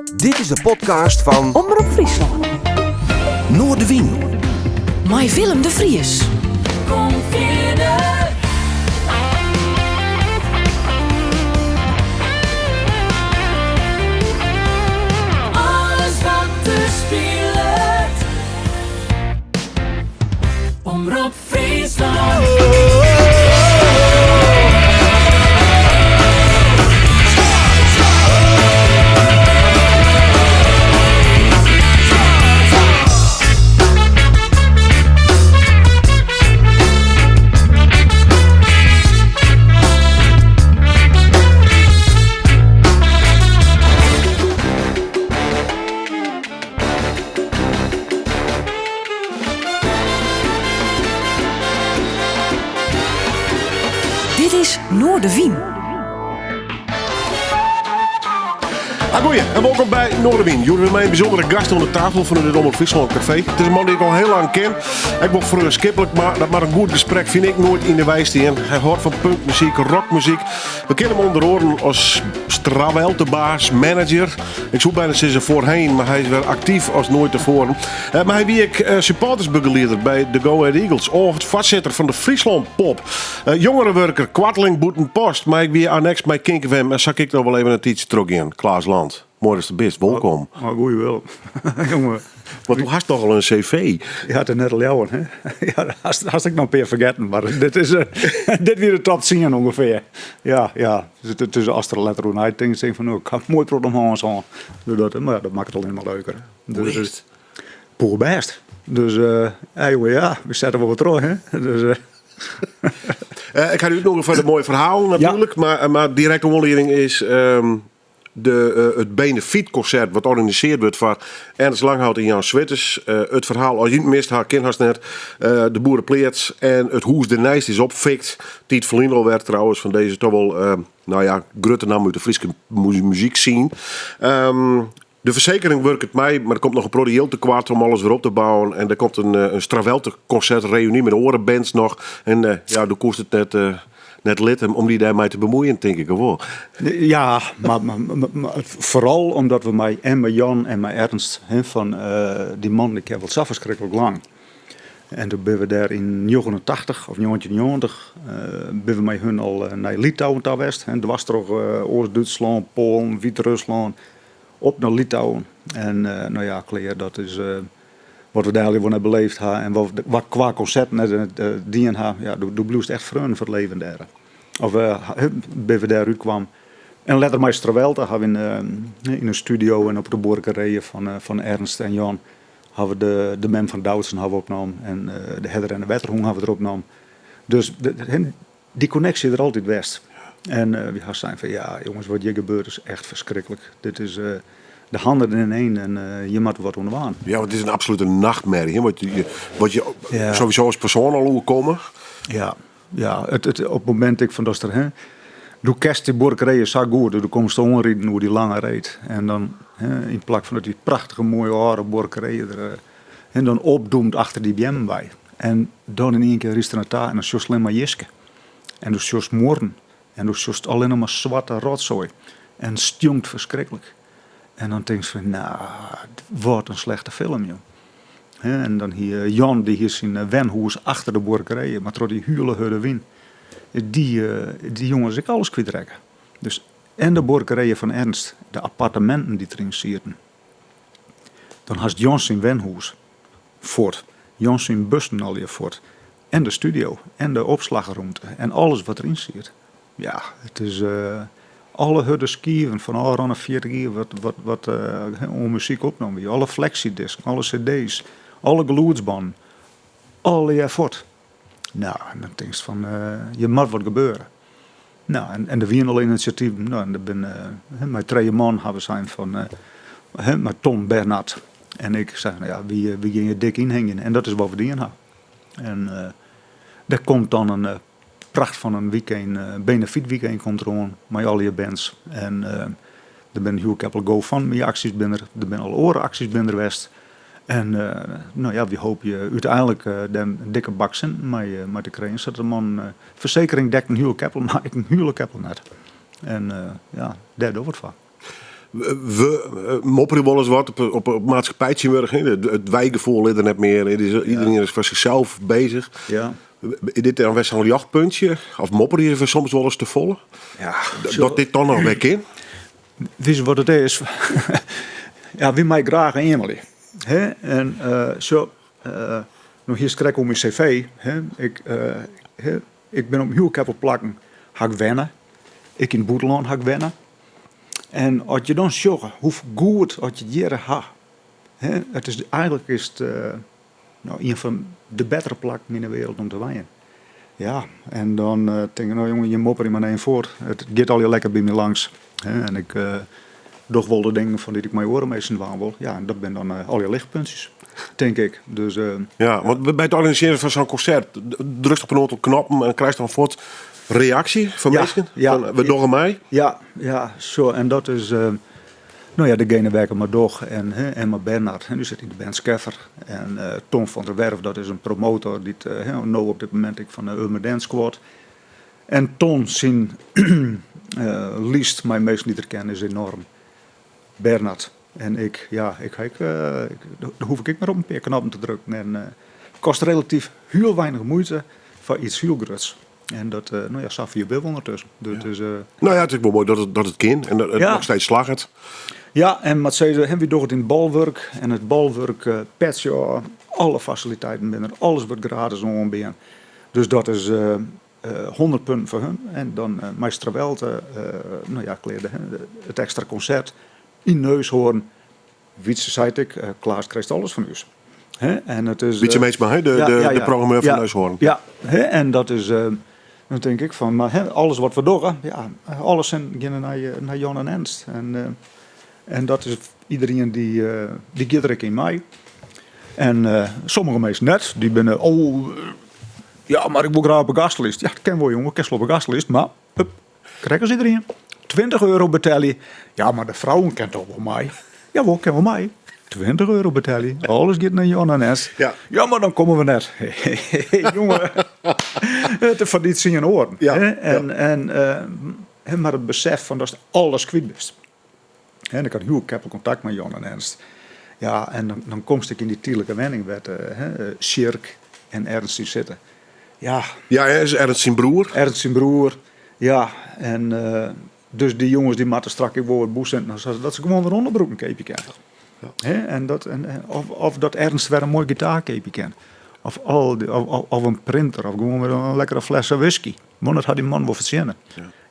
Dit is de podcast fan Omrop Fryslân. Noardewyn. Mei Willem de Vries. Kom fierder. Alles wat der spilet. Omrop Fryslân. Dit is Noardewyn. Goeie en wolkom by Noardewyn. Hjoed mei in bysûndere gast oan de tafel fan it Omrop Fryslân Kafee. It is in man dy't ik al hiel lang ken. Ek wol freonskiplik, mar dat moat in goed gesprek fyn ik noait yn de wei stean. Hy hâldt fan punkmuzyk, rockmuzyk. We kenne him ûnder oaren as Straweltebaas, manager. Ik soe byna sizze foarhinne, mar hy is wer aktyf as noait tefoaren. Eh, mar hy wie ek eh, supportersbegelieder by de Go Ahead Eagles. Of foarsitter fan de Friesland Pop. Eh, jongerenwurker, kwartling Bûtenpost. Mar ek wie anneks mei Kink FM. En sa kin ik noch wol even in tiidsje trochgean. Klaas Land, moai datst der bist. Wolkom. Oh, goeie Willem. Jonge. Want do hast noch al in CV. Ja, it is net leauwen, hè? Ja, hast, hast ik noch in pear fergetten, mar dit is dit wie de top 10 ûngefear. Ja, ja. Dus it is ast der letter oer neitinkst, tink fan, no, ik ha moai protte om hâns hân. Dus dat, mar ja, dat makket it allinne mar leuker. Dus it is poerbêst. Dus ja, jonge, ja, we sette wol wat troch, hè? Dus, Ik ha dy útnûge foar de moaie ferhalen natuerlik, mar direkte oanlieding is de, it benefytkonsert wat organisearre wurdt foar Ernst Langhout en Jan Switters. It ferhaal, as je it mist ha, kin hast net. De boerepleats en it hûs derneist is opfikt. Tiid ferlyn alwer trouwens, fan dizze toch wol nou ja, grutte namme út de Fryske muzykscene. De fersekering wurket mei, mar der komt noch in protte jild tekoart om alles wer op te bouwen. En der komt in, in Strawelte-konsertreuny mei oare bands noch. En ja, do koest it net, net litte om dy dêrmei te bemuoien, tink ik wol. Ja, mar, mar foaral omdat we mei en mei Jan en mei Ernst, hè, fan dy man dy ken we al sa ferskriklik lang. En doe binne we dêr yn 89 of 1990 binne we mei hun al nei Litouwen ta west. Hè, dwars troch Oast-Dútslân, Poalen, Wyt-Ruslân, op nei Litouwen. En no ja, klear, dat is wat we dêr allegear wol net beleefd ha en wat wat kwa konserten net dien ha. Ja, do bliuwst echt freonen foar it leven dêr. Of binne we dêr útkwam. En letter mei Strawelte ha we yn in studio en op de buorkerij fan Ernst en Jan ha we de Mem fan Doutzen ha we opnommen en de Herder en de Wetterhûn ha we der opnommen. Dus dy konneksje is der altyd west. En wy ha sein fan ja, jonges, wat hjir gebeurt is echt ferskriklik. Dit is de hannen ineen en hjir moatte we wat oan dwaan. Ja, want it is in absolute nachtmerje, hè, wat je sowieso as persoan al oerkomme. Ja, ja. It, op it momint ek fan datst der, hè, do kenst dy buorkerij sa goed, do komst oanriden oer dy lange reed en dan, hè, yn plak fan dat dy prachtige moaie âlde buorkerij der, hè, dan opdoemt achter dy beammen wei. En dan yn ien kear rydst der nei ta en dan sjochst allinne mar jiske. En do sjochst muorren en do sjochst allinne mar swarte rotsoai. En it stjonkt ferskriklik. En dan tinkst fan, nou, wat in slechte film, joh. En dan hie Jan dy hie syn wenhûs achter de buorkerij, mar troch dy hiele hurde wyn, dy, dy jonge is ek alles kwytrekke. Dus en de buorkerij fan Ernst, de apparteminten dy't deryn sieten. Dan hast Jan syn wenhûs fuort, Jan syn bussen allegear fuort. En de studio en de opslachrûmte en alles wat deryn siet. Ja, it is alle hurde skiven fan ôfrûne 40 jier wat, wat, wat oan muzyk opnommen wie. Alle flexidisken, alle cd's, alle gelûdsbannen, allegear fuort. Nou, en dan tinkst fan, hjir moat wat gebeure. Nou, en der wiene al inisjativen. Nou, en der binne, mei trije man ha we sein fan, mei Tom, Bernard en ik, seinen, ja, wy gean hjir dik ynhingjen. En dat is wat we dien ha. En der komt dan in pracht fan in weekend, benefytweekend komt der oan mei allegear bands. En der binne hiel keppel GoFundMe aksjes binne der, der binne al oare aksjes binne der west. En no ja, wy hoopje úteinlik dêr in dikke bak sinten mei te krijen, sadat de man fersekering dekt in hiele keppel, mar ek in hiele keppel net. En ja, dêr dogge we it foar. We mopperje wolris wat op 'e maatskippij tsjintwurdich. It wijgefoel is der net mear. It is, iedereen is foar sichsels bezich. Ja. Is dit dan wer sa'n ljochtpuntsje? Of mopperje we soms wolris te folle? Ja. Dat dit dan noch wer kin? Witst wat it is? Ja, wy meie graach eamelje. Hè? En uh, zo, no hiest krekt oer myn CV. Hè? Ik, uh, ik bin op in hiel keppel plakken ha ik wenne. Ek yn it bûtenlân ha ik wenne. En as je dan sjogge hoe goed as je it hjir ha. Hè, it is, eigenlik is it no, ien fan de bettere plakken yn de wereld om te wenjen. Ja, en dan tink ik, no jonge, je mopperje mar even foart. It giet allegear lekker by my langs. Hè, en ik doch wol de dingen fan dy't ik mei oare minsken dwaan wol. Ja, en dat binne dan allegear lichtpuntsjes, tink ik. Dus, Ja, want by it organisearjen fan sa'n konsert drukst op in oantal knoppen en krijst dan fuort reaksje fan minsken? Ja. Fan, we dogge mei? Ja, ja, zo. En dat is, no ja, degene wêr't ik it mei doch. En, hè, Emma Bernhard, en dy sit yn de band Skeffer. En Tom van der Werf, dat is in promotor dy't hè, no op dit momint ek fan de Urban Dance Squad. En Ton syn list mei minsken dy't er ken is enorm. Bernhard en ik, ja, ik, ik, daar hoef ik mar op in pear knoppen te drukken. En kost relatyf hiel weinich muoite foar iets hiel gruts. En dat, no ja, sa fier binne we ûndertusken. Dus, dus, No ja, it is wol moai dat it kin en dat it noch steeds slagget. Ja, en moat sizze, wy dogge it yn it Bolwurk. En it Bolwurk petsje ôf, alle fasiliteiten binne der, alles wurdt gratis oanbean. Dus dat is 100 punten foar hun. En dan mei Strawelte, no ja, klear it ekstra konsert yn Neushoorn. Wietse seit ek, Klaas krijst alles fan ús. Hè? En it is, Wietse Meetsma, hè? De programmeur fan Neushoorn. Ja, hè? En dat is, dan tink ik fan, mar hè, alles wat we dogge, ja, alle sinten geane nei Jan en Ernst. En, en dat is iedereen dy giet der ek yn mei. En sommige minsken net, dy binne, oh, ja, mar ik wol graach op de gastlist. Ja, dat kin wol jonge, kinst wol op de gastlist, mar hup, krekt as iedereen. 20 euro betelje. Ja, mar de frouwen kin toch wol mei? Jawol, kin wol mei. 20 euro betelje. Alles giet nei Jan en Ernst. Ja, mar dan komme we net. Jonge, it is foar dy tsien oaren. En, mar it besef fan datst alles kwyt bist. En ik ha hiel keppel kontakt mei Jan en Ernst. Ja, en dan komst ek yn dy tydlike wenning wêr't Sjirk en Ernst yn sitte. Ja. Ja, is Ernst syn broer? Ernst syn broer, ja. En dus dy jonges dy moatte strak ek wol wat bûssinten ha, dat se gewoan wer ûnderbroeken keapje kinne. Hè, en dat, en, of dat Ernst wer in moai gitaar keapje kin. Of, al die, of in printer, of gewoan wer in lekkere flesse whisky. Want dat hat dy man wol fertsjinne.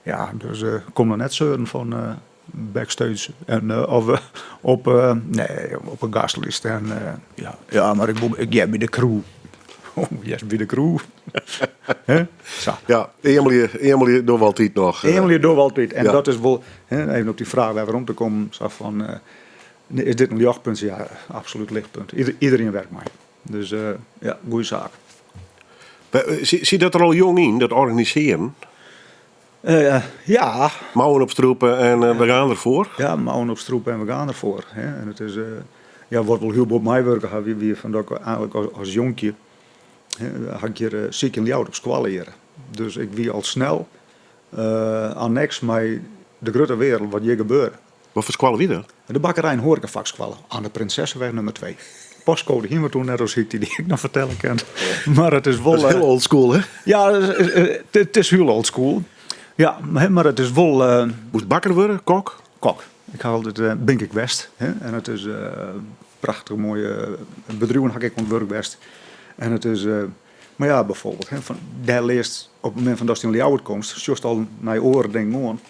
Ja, dus kom noch net seuren fan backstage en, of op, nee, op 'e gastlist. En, ja, ja, mar ik, ik hear by de crew. Oh, hearst by de crew. Hè? Sa. Ja, eamelje dogge we altyd noch. Eamelje dogge we altyd. En dat is wol, hè, even op dy fraach wer werom te kommen, sa fan, is dit in ljochtpunt? Ja, absolút lichtpunt. Iedereen werkt mei. Dus ja, goede saak. Sit dat der al jong yn, dat organisearjen? Ja. Mouwen opstrûpe en we gean derfoar? Ja, mouwen opstrûpe en we gean derfoar. Hè. En it is, ja, wat wol hiel bot meiwurke hat, wie fan dat ik eigenlik as jonkje, hè, ha ik hjir siik yn Ljouwert op skoalle hjir. Dus ik wie al snel anneks mei de grutte wereld wat hjir gebeurde. Wat foar skoalle wie dat? De Bakkerij en Horecavakskoalle aan de Prinsessenweg nummer 2. Postcode hiene we toen net as hyt dy't ik noch fertelle kin. Mar it is wol. Dat is hiel old school, hè? Ja, it is hiel old school. Ja, mar it is wol. Moast bakker wurde, kok? Kok. Ik ha altyd, bin ik west. Hè? En it is prachtich moaie bedriuwen ha ik oan it wurk west. En it is, mar ja, bijvoorbeeld, hè, fan, dêr learst op it momint fan datst yn Ljouwert komst, sjochst al nei oare dingen oan.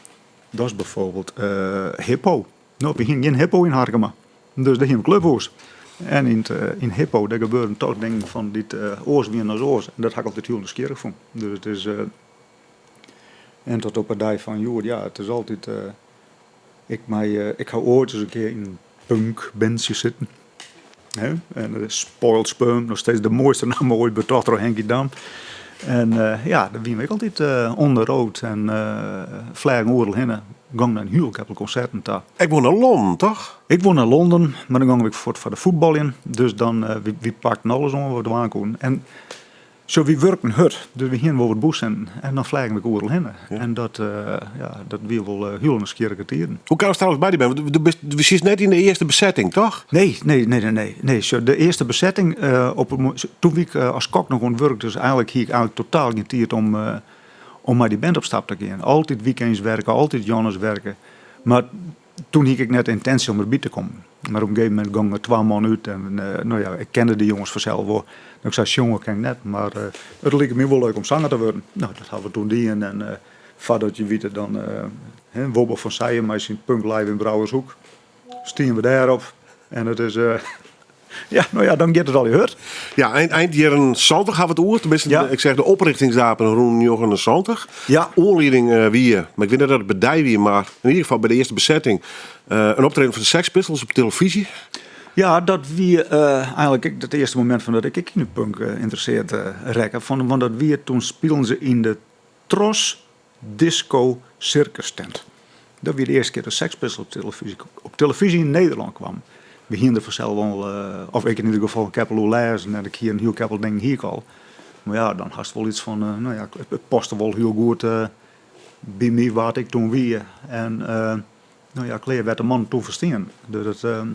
Dat is bijvoorbeeld Hippo. No, we hiene gjin Hippo yn Harkema. Dus dêr hiene we Clubhûs. En yn, yn Hippo, dêr gebeurden toch dingen fan dy't oars wiene as oars. En dat ha ik altyd hiel nijsgjirrich fûn. Dus it is. En tot op 'e dei fan hjoed, ja, it is altyd. Ik, mei, ik ha oait ris in kear yn in punkbandsje sitten. Hè? En dat is Spoiled Sperm, noch steeds de moaiste namme oait betocht troch Henkie Dam. En ja, dêr wiene we ek altyd on the road en fleagen oeral hinne. Gong nei in hiel keppel konserten ta. Ek wol nei Londen, toch? Ik wol nei Londen, mar dan gongen we ek fuort foar de fuotbaljen. Dus dan, wy pakten alles oan wat we dwaan koenen. En. Zo, wy wurken hurd, dus we hienen wol wat bûsen en dan fleagen we oeral hinne. En dat, ja, dat wie wol hiel nijsgjirrige tiden. Hoe kaamst trouwens by dy band? Want do bist, do sietst net yn de earste besetting, toch? Nee, nee, nee, nee, nee. nee. Zo, de earste besetting, op, toen wie ik as kok noch oan it wurk, dus eigenlik hie ik eigenlik totaal gjin tiid om, om mei dy band op stap te gean. Altyd weekends werke, altyd jûns werke. Mar toen hie ik net de yntinsje om derby te kommen. Mar op in gegeven momint gongen der twa man út en no ja, ik kende de jonges fansels wol. Ik sei, sjonge kin ik net, mar it like my wol leuk om sanger te wurden. No, dat hawwe we toen dien en foardat je witte dan, Wobbe van Seijen mei syn Punk Live yn Brouwershoek, stienen we dêrop en it is, ja, no ja, dan giet it allegear hurd. Ja, ein jierren 70 hawwe we it oer. Teminsten, ik seach de oprjochtingsdatum rûn 79. Oanlieding wie, mar ik wit net oft it by dy wie, mar yn ieder gefal by de earste besetting, in optreden fan de Sex Pistols op televyzje. Ja, dat wie eigenlik ek it earste momint fan dat ik ek yn de punk ynteressearre rekke. Fan, want dat wie, toen spilen se yn de Tros Disco Circus tent. Dat wie de earste kear dat Sex Pistols op televyzje yn Nederlân kwam. We hienen der fansels wol, of ik yn ieder gefal, in keppel oer lêzen en ik hie in hiel keppel dingen hie ik al. Mar ja, dan hast wol iets fan, no ja, it paste wol hiel goed by my wa't ik toen wie. En no ja, klear wêr't de mannen toen foar stienen. Dus dat,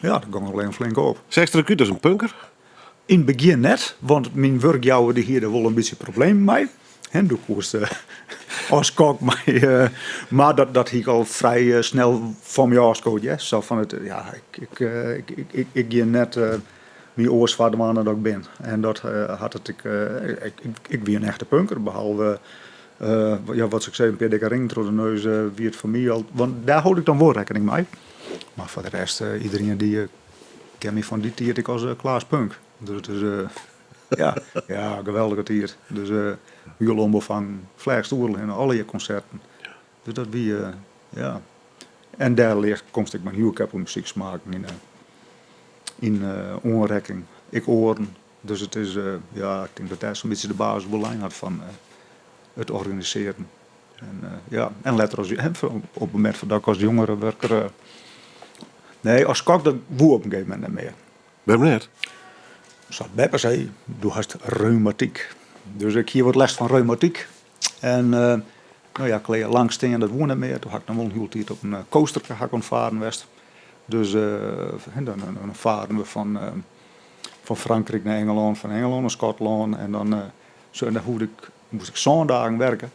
ja, dat gong al even flink op. Seachst der ek út as in punker? Yn it begjin net, want myn wurkjouwer dy hie der wol in bytsje problemen mei. Hè, doe koest as kok mei, mar dat hie ik al frij snel fan my ôfskood, hear. Sa fan it, ja, ik, ik, ik, ik gean net my oars foardwaan dan dat ik bin. En dat hat it ek, ik wie in echte punker, behalve, ja, wat ik sei, in pear dikke ringen troch de neus, wie it foar my al, want dêr hold ik dan wol rekkening mei. Mar foar de rest, iderien dy ken my fan dy tiid ek as Klaas Punk. Dus it is, ja, ja, geweldige tiid. Dus hiel ûnbefangen, fleachst oeral hinne, allegear konserten. Dus dat wie, ja. En dêr learst, komst ek mei in hiel keppel muzyksmaken yn oanrekking. Ek oaren. Dus it is, ja, ik tink dat dêr sa'n bytsje de basis wol lein hat fan it organisearjen. En, ja, en letter as, op it momint dat ik as jongerewurker. Nee, as kok dat woe op in gegeven momint net mear. Wêrom net? Sa't beppe sei, do hast reumatyk. Dus ik hie wat lêst fan reumatyk. En no ja, klear, lang stean, dat woe net mear. Toen ha ik noch wol in hiel tiid op in coasterke ha ik oan it faren west. Dus dan faren we fan Frankryk nei Ingelân, fan Ingelân nei Skotlân. En dan, zo, en dan hoefde ik, moast ik sân dagen werke.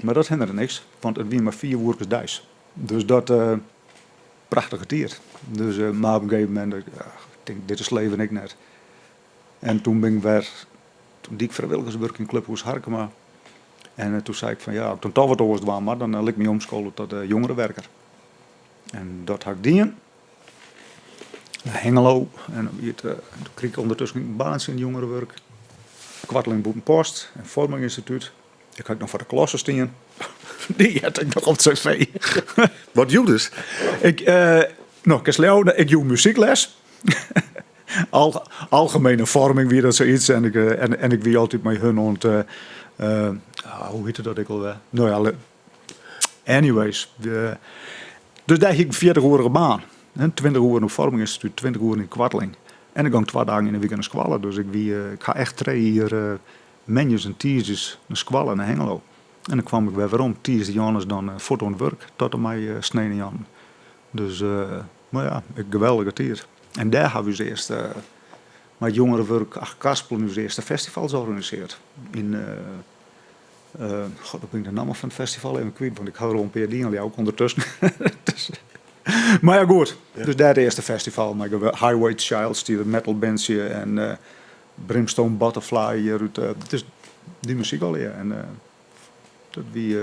Mar dat hindere niks, want it wie mar 4 oerkes deis. Dus dat, prachtige tiid. Dus, mar op in gegeven momint, ja, ik tink, dit is leven ek net. En toen bin ik wer, toen die ik frijwilligerswurk yn Clubhûs Harkema. En toen sei ik fan ja, as ik dan toch wat oars dwaan moat, dan lit ik my omskole tot jongerewerker. En dat ha ik dien. Nei Hengelo. En dan wie it, toen krige ik ûndertusken in baantsje yn it jongerewurk. Koartlyn Bûtenpost en Vorminginstituut. Ik ha ek noch foar de klasse stien. Dy hat ek noch op it cv. Wat joedest? Ik, no, kinst leauwe, ik joech muzykles. Al, algemene vorming wie dat soiets. En ik, en ik wie altyd mei hun oan it, hoe hjitte dat ek alwer? No ja, anyways. Dus dêr hie ik in 40-oerige baan. 20 oeren op Vorminginstituut, 20 oeren yn Koartling. En ik gong 2 dagen yn de wike nei skoalle. Dus ik wie, ik ha echt 3 jier moandeis en tiisdeis nei skoalle nei Hengelo. En dan kwam ik wer werom, tiisdeijûns dan fuort oan it wurk, tot en mei sneonejûn. Dus, mar ja, in geweldige tiid. En dêr hawwe we ús earste, mei it jongerewurk Achtkarspelen, ús earste festivals organisearre. Yn, god, no bin ik de namme fan it festival even kwyt, want ik ha der al in pear dien, leau ik, ûndertusken. Dus, mar ja, goed. Dus dêr it earste festival mei Highway Child stie der, metal bandsje en Brimstone Butterfly hjir út, dus dy muzyk allegear. En dat wie,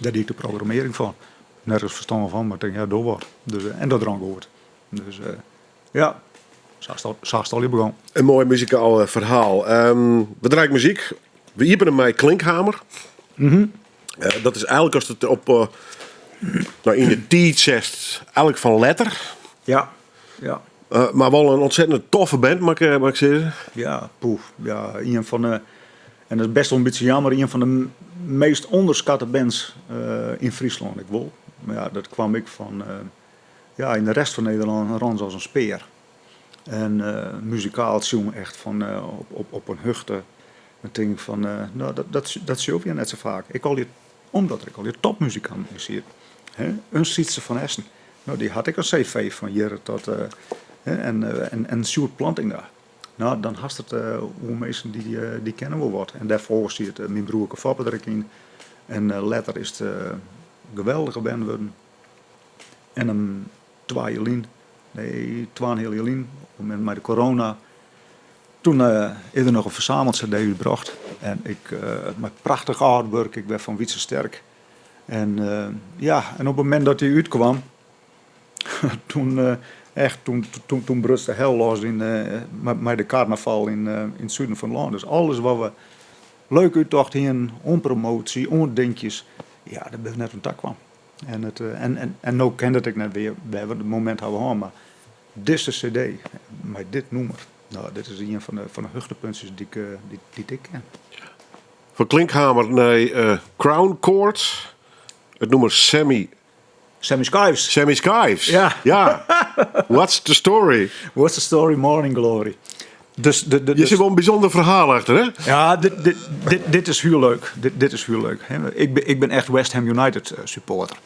dêr die ik de programmearring fan. Nergens ferstân fan, mar ik tink, ja, doch wat. Dus, en dat rûn goed. Dus ja, sa is it allegear begûn. In moai muzikaal ferhaal. We draaie muzyk. We iepenen mei Klinkhamer. Dat is eigenlik ast it op, no, yn de tiid setst, eigenlik fan letter. Ja, ja. Mar wol in ûntsettend toffe band, moat ik sizze. Ja, poeh. Ja, ien fan de, en dat is best wol in bytsje jammer, ien fan de meast ûnderskatte bands yn Fryslân ek wol. Mar ja, dat kwam ek fan, ja, yn de rest fan Nederlân rûn se as in spear. En muzikaal sjoen echt fan op, op, op in hichte. Dan tink ik fan, no, dat, dat sjogge je net sa faak. Ik al omdat der ek al topmuzikanten yn sieten. In Sietse van Essen. No, dy hat ek in CV fan hjir tot. En, en Sjoerd Plantinga. No, dan hast it oer minsken dy kenne wol wat. En dêrfoar siet myn broer Foppe der ek yn. En letter is it in geweldige band wurden. En in 2 jier lyn, nee, 2,5 jier lyn, op it momint mei de corona, toen is der noch in fersameld-CD útbrocht. En ik, mei prachtich artwork, ek wer fan Wietse Sterk. En ja, en op it momint dat dy útkwam, toen, echt, toen, toen bruts de hel los mei de karnaval yn it suden fan it lân. Dus alles wat we leuk úttocht hienen, oan promoasje, oan dinkjes, ja, dêr binne we net oan ta kwam. En, it, en, en no kin it ek net wer, want it momint ha we hân, mar dizze CD mei dit nûmer, no, dit is ien fan de hichtepuntsjes dy't ik ken. Fan Klinkhamer nei Crown Court, it nûmer Sammy. Sammy Skives. Sammy Skives. Ja. Ja. What's the story? What's the story, Morning Glory? Dus de, Je zit wel een bijzonder verhaal achter, hè? Ja, dit is heel leuk. Dit is heel leuk. Ik ben echt West Ham United supporter.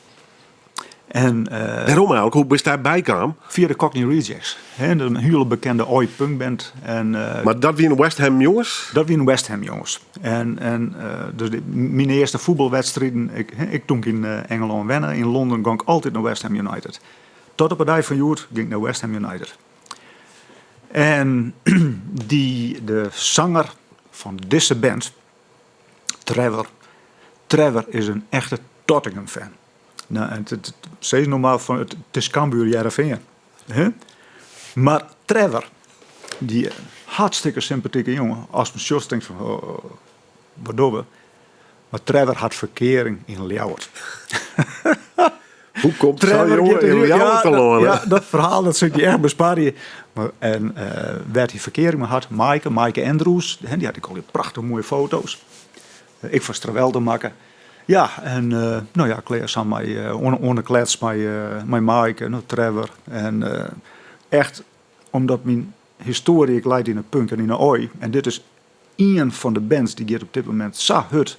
En, Waarom eigenlijk? Hoe bist daarbij kwam? Via de Cockney Rejects. Hè, een hele bekende oi punkband. En, Maar dat wie West Ham jonges? Dat wie West Ham jonges. En dus mijn eerste voetbalwedstrijden, ik toen ik in Engeland wennen, in Londen ging ik altijd naar West Ham United. Tot op de dag van hjoed ging ik naar West Ham United. En de zanger van deze band, Trevor, Trevor is een echte Tottenham fan. Nou, en het is normaal van het is Cambuur Hearrenfean. Hè? Maar Trevor, die hartstikke sympathieke jongen, als men sjocht denkt van, oh, wat doen we? Maar Trevor had verkering in Ljouwert. Hoe komt zo'n jongen in Ljouwert te lânen? Ja, dat verhaal dat zit je echt besparen. Maar, en werd hij verkering mee had, Maaike Andrews, hè, die had ik al die prachtig mooie foto's. Ik was er wel te maken. Ja, en nou ja, Claire samen met on de klets met Maaike, nou, Trevor. En echt, omdat mijn historie, ik leid in de punk en in de oi. En dit is één van de bands die gaat op dit moment zo hard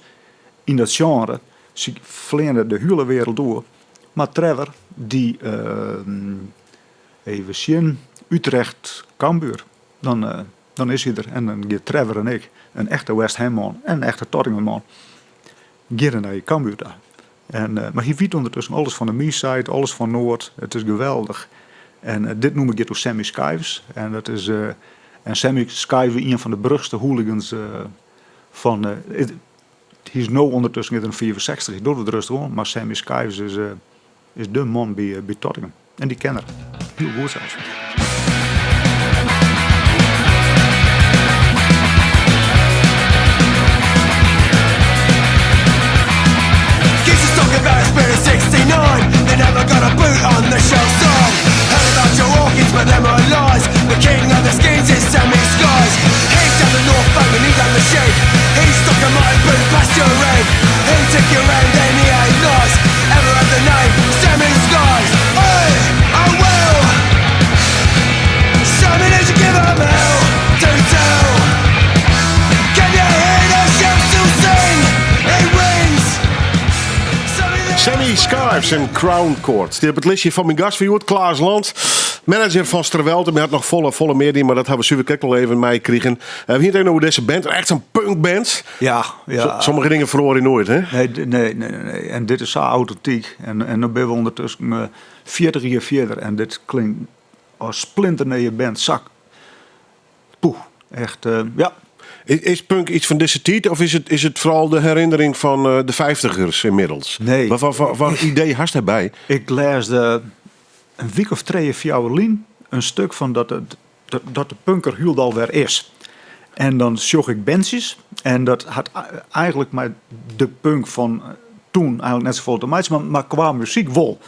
in dat genre. Ze vleenden de hele wereld door. Maar Trevor, die, even zien, Utrecht, Cambuur. Dan is hij er. En dan gaat Trevor en ik, een echte West Ham man en een echte Tottenham man, gaan naar Cambuur daar. En, maar hij weet ondertussen alles van de Me-side, alles van Noord. Het is geweldig. En dit noem ik door Sammy Skives. En dat is, en Sammy Skives is een van de brugste hooligans van. Hij is nu ondertussen in een 64, hij doet het rustig aan, maar Sammy Skives is de man bij Tottenham. En die kenner. Heel goed zelfs. Geezers talking about Spirit 69. They never got a boot on the shelf side. Heard about Joe Hawkins, but them are lies. The king of the schemes is Sammy Skies. He's down the North Bank and he done the shape. He's stuck a Martin boot past your head. He took your hand and he ain't nice. Ever had the name Sammy Skies? Hey, I will. Sammy, did you give a hell to tell? Can you hear the shouts still sing? It rings. Sammy Skives en Crown Court. Die op het listje van mijn gast van Klaas Land. Manager van Strewelden. Maar had nog volle meer die, maar dat hebben we super nog even mij gekregen. We hier over deze band. Echt zo'n punkband. Ja, ja. Sommige dingen verloor je nooit, hè? Nee, nee, nee, nee, nee. En dit is zo authentiek. En dan ben we ondertussen 40 jaar verder. En dit klinkt als splinternieuwe band. Zak. Poeh. Echt, ja. Is punk iets van deze tijd of is het vooral de herinnering van de 50ers inmiddels? Nee. Wat idee had daarbij? Ik lees een week of 2 of 4 lien een stuk van dat de punker heel al weer is. En dan zocht ik bandjes en dat had eigenlijk maar de punk van toen eigenlijk net zoveel te maken, maar qua muziek wel.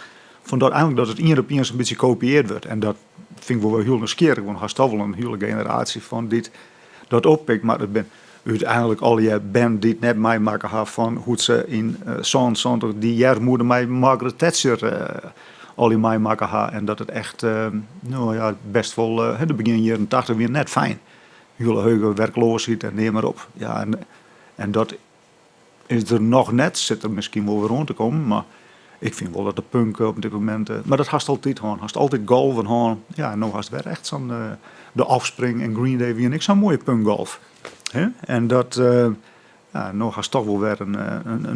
Van dat eigenlijk dat het ieder op eens een beetje gekopieerd wordt. En dat vind ik wel heel nieuwsgierig, want had toch wel een hele generatie van dit dat oppikt. Maar dat ben uiteindelijk al je band die het net mij maken had van hoe ze in zo'n zondag die jaar moeder mij Margaret Thatcher. allegear meimakke ha en dat it echt, no ja, best wol, de begjin jierren 80 wie net fijn. Hiele hege werkloosheid en neam mar op. Ja, en, en dat is der noch net, sit der miskien wol wer oan te kommen, mar ik fyn wol dat de punk op dit momint, mar dat hast altyd hân, hast altyd golven hân. Ja, en no hast wer echt sa'n, de Offspring en Green Day wiene ek sa'n moaie punkgolf. Hè? En dat, ja, no hast toch wol wer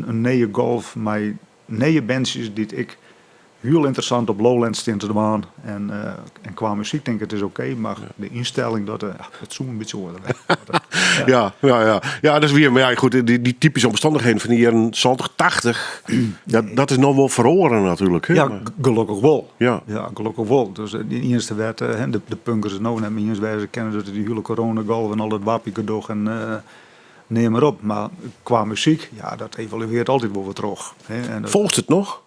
in nije golf mei nije bandsjes dy't ek hiel ynteressant op Lowlands stean te dwaan. En, en kwa muzyk tink ik it is oké, mar de ynstelling dat it soe in bytsje oars wêze. Ja. Ja, dat is weer, mar ja, goed, dy typyske omstannichheden fan de jierren 70, 80, dat is noch wol feroare natuerlik. Hè? Ja, gelokkich wol. Ja, gelokkich wol. Dus de iennichste wêr't de punkers it no net mei iens wêze kinne, dat dy hiele coronagolf en al dat wappiegedoch en neam mar op. Mar kwa muzyk, ja, dat evoluearret altyd wol wat troch. Hè. En dat Folgst it noch?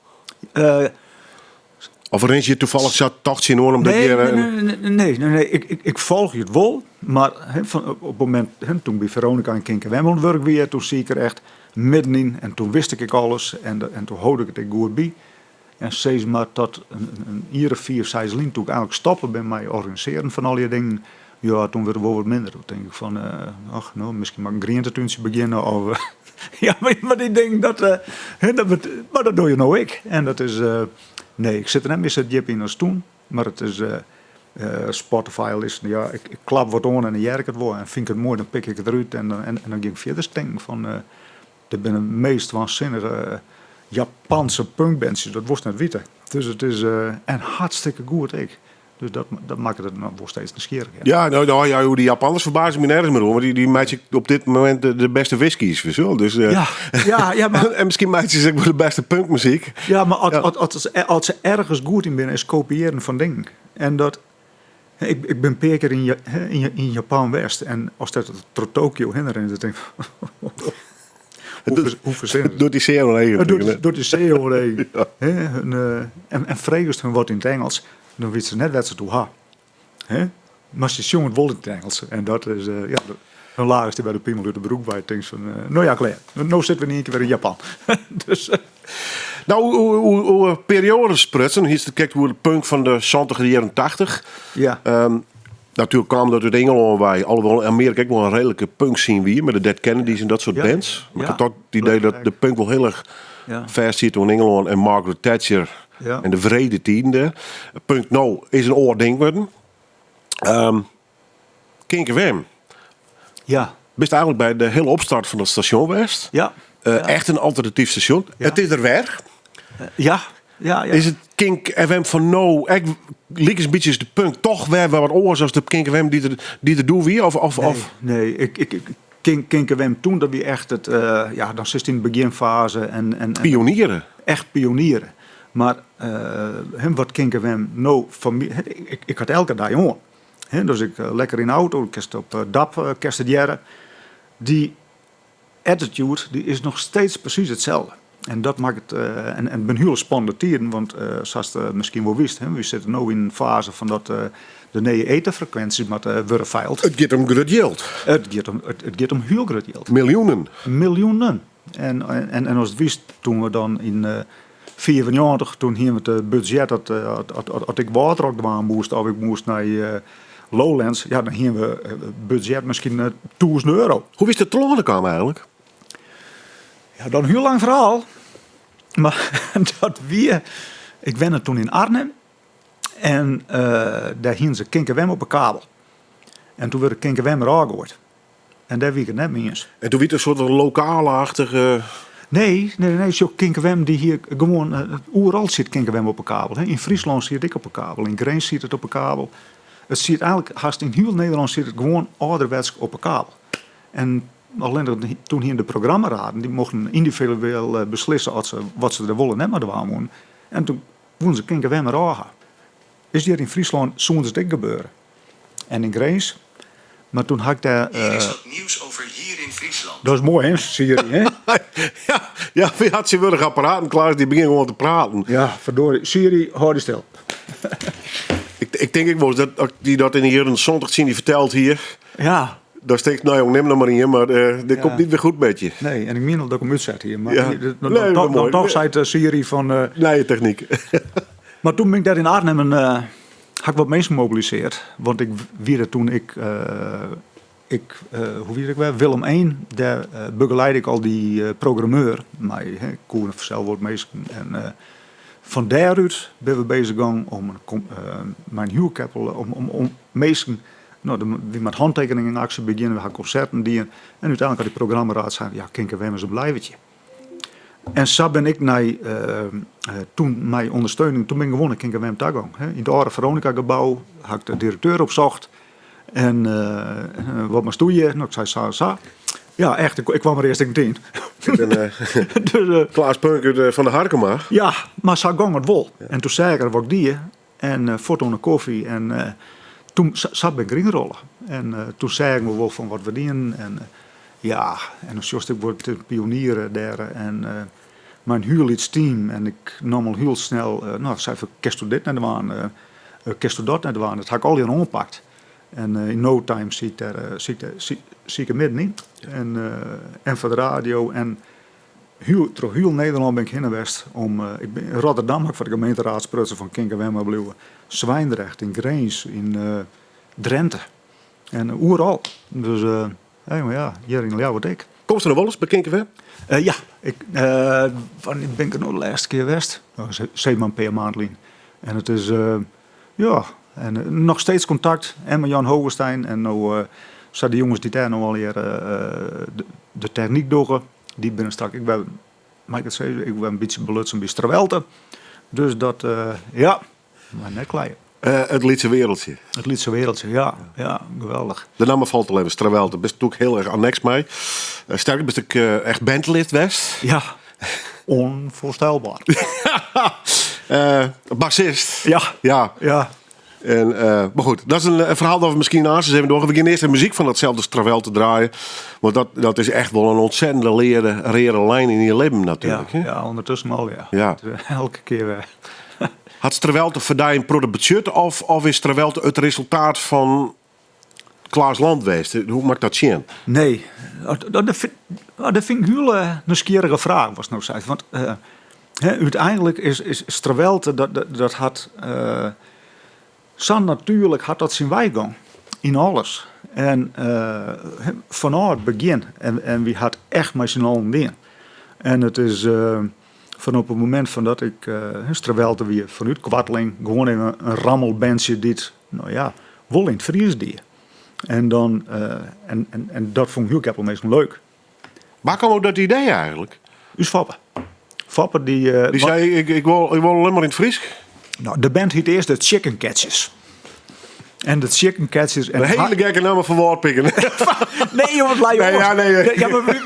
Of rinst je toevallig sa toch tsjinoan omdat Nee, je nee, nee, nee, nee, nee. Ik folgje it wol, mar hè, fan, op it momint, hè, toen by Veronica en Kink FM oan it wurk wie, toen siet ik der echt middenyn en toen wist ik ek alles en toen hold ik it ek goed by. En sis mar tot in jier of 5, 6 lyn, toen ik eigentlik stoppe bin mei organisearjen fan al dy dingen, ja, toen wurdt it wol wat minder. Toen tink ik fan, ach, no, miskien moat ik in grientetúntsje begjinne of ja, mar dy dingen, dat, hè, dat wurdt, mar dat dogge je no ek. En dat is, nee, ik sit der net mear sa djip yn as toen, mar it is Spotify-listen, ja, ik klap wat oan en dan hear ik it wol. En fyn ik it moai, dan pik ik it derút en dan gean ik fierder tinken fan, der binne de meast waansinnige Japanse punkbandsjes, dat wolst net witte. Dus it is, en hartstikke goed ek. Dus dat makket it noch wol steeds nijsgjirrich. Ja, no, ja, oer dy Japanners ferbaas ik my nergens mear oer, want dy meitsje op dit momint de bêste whiskies, witst wol. Dus, Ja, mar en miskien meitsje se ek wol de bêste punkmuzyk. Ja, mar as se ergens goed yn binne, is kopiearjen fan dingen. En dat, ik bin in pear kear yn Japan west en as dat troch Tokio hinne rint, dan tink ik, hoe fersin Docht dy sear oan even. Docht dy sear oan even. En fregest hun wat yn it Ingelsk, dan witte se net wêr't se it oer ha. Hè? Mar se sjonge it wol yn it Ingelsk. En dat is, ja, dan lachest dy by de pimel út de broek by. Tinkst fan, no ja, klear. No sitte we yn ien kear wer yn Japan. Dus, No, oer perioades sprutsen, hiest it krekt oer de punk fan de santiger jierren 80. Natuerlik kaam dat út Ingelân wei, alhoewol Amearika ek wol in reedlike punk scene wie, mei de Dead Kennedys en dat soart bands. Mar ik ha toch it idee dat de punk wol hiel erch fêst siet oan Ingelân en Margaret Thatcher en de wrede tiden dêr. Punk no is in oar ding wurden. Kink FM. Bist eigentlik by de hiele opstart fan dat stasjon west. Ja. Echt in alternatyf stasjon. It is der wer. Ja. Is it Kink FM fan no ek lykas in bytsje as de punk toch wer wat oars as de Kink FM dy't der doe wie? Of, Nee, of? nee. Ik, Kink FM toen, dat wie echt it, ja, dan sitst yn de begjinfaze en Pionieren. Echt pionieren. Mar him wat Kink FM no foar my, ik ha it elke dei oan. Hè, dus ik lekker yn de auto, kinst op DAB kinst it hearre. Dy attitude die is noch steeds presys itselde. En dat makket, en it binne hiele spannende tiden, want sa'tst miskien wol witst, hè, wy sitte no yn in faze fan dat de nije eterfrekwinsjes moatte wurde feild. It giet om grut jild. It giet om hiel grut jild. Miljoenen. Miljoenen. En ast it witst, toen we dan yn 95, toen hiene we it budzjet dat as ik Wâldrock dwaan moast of ik moast nei Lowlands, ja, dan hiene we budzjet miskien 1000 euro. Hoe bist der telâne kaam eigentlik? Ja, dan in hiel lang ferhaal. Mar dat wie, ik wenne toen yn Arnhem en dêr hiene se Kink FM op 'e kabel. En toen wurde Kink FM derôf goaid. En dêr wie ik it net mei iens. En toen wie it in soart lokale-achtige... Nee, nee, nee. Sjoch, Kink FM die hie gewoan, oeral siet Kink FM op 'e kabel. Hè. Yn Fryslân siet ek op 'e kabel, yn Grins siet it op 'e kabel. It siet eigentlik hast yn hiel Nederlân siet it gewoan âlderwetsk op 'e kabel. En allinnich toen hiene de programmaraden, dy mochten yndividueel beslisse oft se, wat se der wol en net mei dwaan woenen. En toen woenen se Kink FM derôf ha. Is hjir yn Fryslân soene se it ek gebeure. En yn Grins. Mar toen ha ik dêr. Hier is wat nieuws over hier in Friesland. Dat is moai, hè, Siri, hè? Ja, ja, wy hat tsjintwurdich apparaten klaar, dy begjinne gewoan te praten. Ja, ferdorie. Siri, hâld dy stil. Ik tink ek wolris dat as ik dy dat yn de jierren 70 tsjin dy ferteld hie. Dan tinkst, no jong, nim noch mar ien, mar dit komt niet wer goed met je. Nee, en ik mien al dat ik him útset hie, mar Nee, maar dan moai. toch seit Siri fan Nije technyk. Mar toen bin ik dêr yn Arnhem en ha ik wat minsken mobilisearre. Want ik wie der toen ik, ik hoe wie it ek wer, Willem I, dêr begeleide ik al dy programmeur mei, ik koe fansels wat minsken. En fan dêrút binne we bezich gong om mei in hiel keppel, om minsken, no, wy moatte hantekeningenaksje begjinne, we ha konserten dien. En úteinlik hat dy programmaraad sein, ja, Kingkawim is in blijvertje. En sa bin ik nei, toen mei ûndersteuning, toen bin ik gewoan nei Kingkawim ta gong. Yn it âlde Veronica-gebou ha ik de direkteur opsocht. En wat moatsto hjir? No, ik sei sa en sa. Ja, echt, ik kwam der earst ek net yn. Ik bin Dus, Klaas Punk út fan de Harkema. Ja, mar sa gong it wol. En toen sei ik er wat ik die. En fuort oan de kofje. En toen, sa bin ik deryn rolle. En toen seagen we wol fan wat we dienen. En ja, en dan sjochst ek wat de pionieren dêr. En mei in hiel lyts team. En ik nam al hiel snel, no, sei fan, kinsto dit net dwaan? Kinsto dat net dwaan? Dat ha ik allegear oanpakt. En yn no time siet ik dêr, siet ik dêr, siet ik der middenyn. En, en foar de radio. En hiel, troch hiel Nederlân bin ik hinne west om, ik bin, yn Rotterdam ha ik foar de gemeenteraad sprutsen fan kin ik wer mar bliuwe. Zwijndrecht, yn Grins, yn Drenthe. En oeral. Dus hey, mar ja, hjir yn Ljouwert ek. Komst der noch wolris by Kingkawim? Ja, ik, wannear bin ik der no de lêste kear west? No, sis mar in pear maand lyn. En it is, ja, en noch steeds kontakt en mei Jan Hogestein en no sa de jonges dy't dêr no allegear de technyk dogge, dy binne straks ek wer, mei ik it sizze, ek wer in bytsje belutsen by Strawelte. Dus dat, ja, mar net kleie. It lytse wereldje. It lytse wereldje, ja. Ja, geweldich. De namme falt al even, Strawelte. Bist natuerlik hiel erch anneks mei. Sterker, bist ek echt bandlid west. Ja, onvoorstelbaar. Bassist. Ja. Ja. Ja. En, mar goed, dat is in ferhaal dat we miskien aanst even dogge. We gean earst de muzyk fan datselde Strawelte draaien. Want dat is echt wol in ontzettende reade lijn yn je libben natuerlik. Ja, hè? ja, ûndertusken al, ja. Ja. Elke kear wer. Hat Strawelte foar dy in protte betsjut of is Strawelte it resultaat fan Klaas Land west? Hoe moat ik dat sjen? Nee, dat fyn ik in hiele nijsgjirrige fraach, watst no seist. Want úteinlik is Strawelte, dat hat sa natuerlik hat dat syn wei gong yn alles. En fanôf it begjin. En wy hat echt mei syn allen dien. En it is fan op it momint fan dat ik Strawelte wie fanút Koartling, gewoan even in rammelbandsje dy't, no ja, wol yn it Frysk die. En dan, en dat fûn hiel keppel minsken leuk. Wêr kaam dat idee eigentlik? Us Foppe. Foppe die... Die sei, ik wol allinne mar yn it Frysk? No, de band hiet earst de Chicken Catchers. En de Chicken Catchers... En Een hele gekke namme foar Wâldpiken. Nee, joh, wat lei Nee, ja, nee. Ja, mar wy,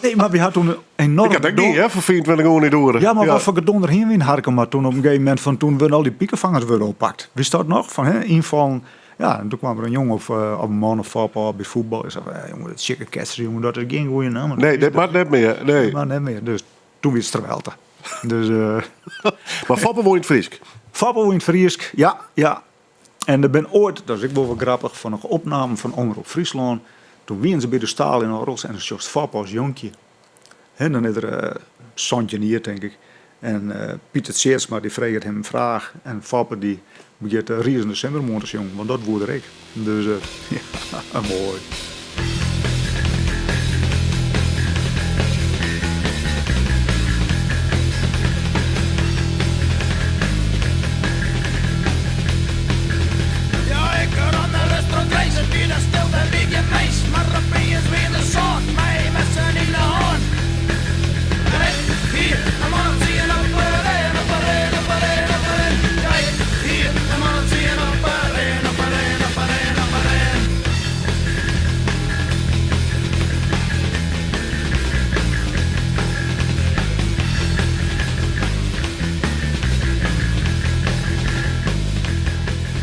nee, mar wy ha toen enorm... Ik had dat niet, hè, foar 24 oeren yn oere. Ja, mar wat foar gedonder hiene we yn Harkema toen op in gegeven momint fan toen wurden al dy pikefangers wurde oppakt. Wist dat noch? Fan, hè, ynfallen. Ja, en toen kwam der in jonge of in man of Foppe op by fuotbal. Ik sei, hey, jonge, dat Chicken Catchers, jonge, dat is gjin goede namme. Nee, dat moat net mear. Nee. Dat moat net mear. Dus toen wie it Strawelte. Dus, Mar Foppe wol yn it Frysk? Foppe wol yn it Frysk, ja, ja. En der bin oait, dat is ek wol wat grappich, fan noch opnamen fan Omrop Fryslân. Toen wienen se by de Stalinorgels en dan sjochst Foppe as jonkje. Hè, dan is er 17 jier, tink ik. En Piter Tjeerdsma dy freget him in fraach en Foppe dy begjint de Rizende Simmermoarn te sjongen, want dat woe er ek. Dus ja, moai. Ja, ik ran de rust rond Grins, het wie de stilte, wie gjin mins, mar opiens wie der sân mei messen yn de hân. En ik hie in man of tsien op 'e rin, op 'e rin, op 'e rin, op 'e rin. Ja, ik hie in man of tsien op 'e rin, op 'e rin, op 'e rin, op 'e rin.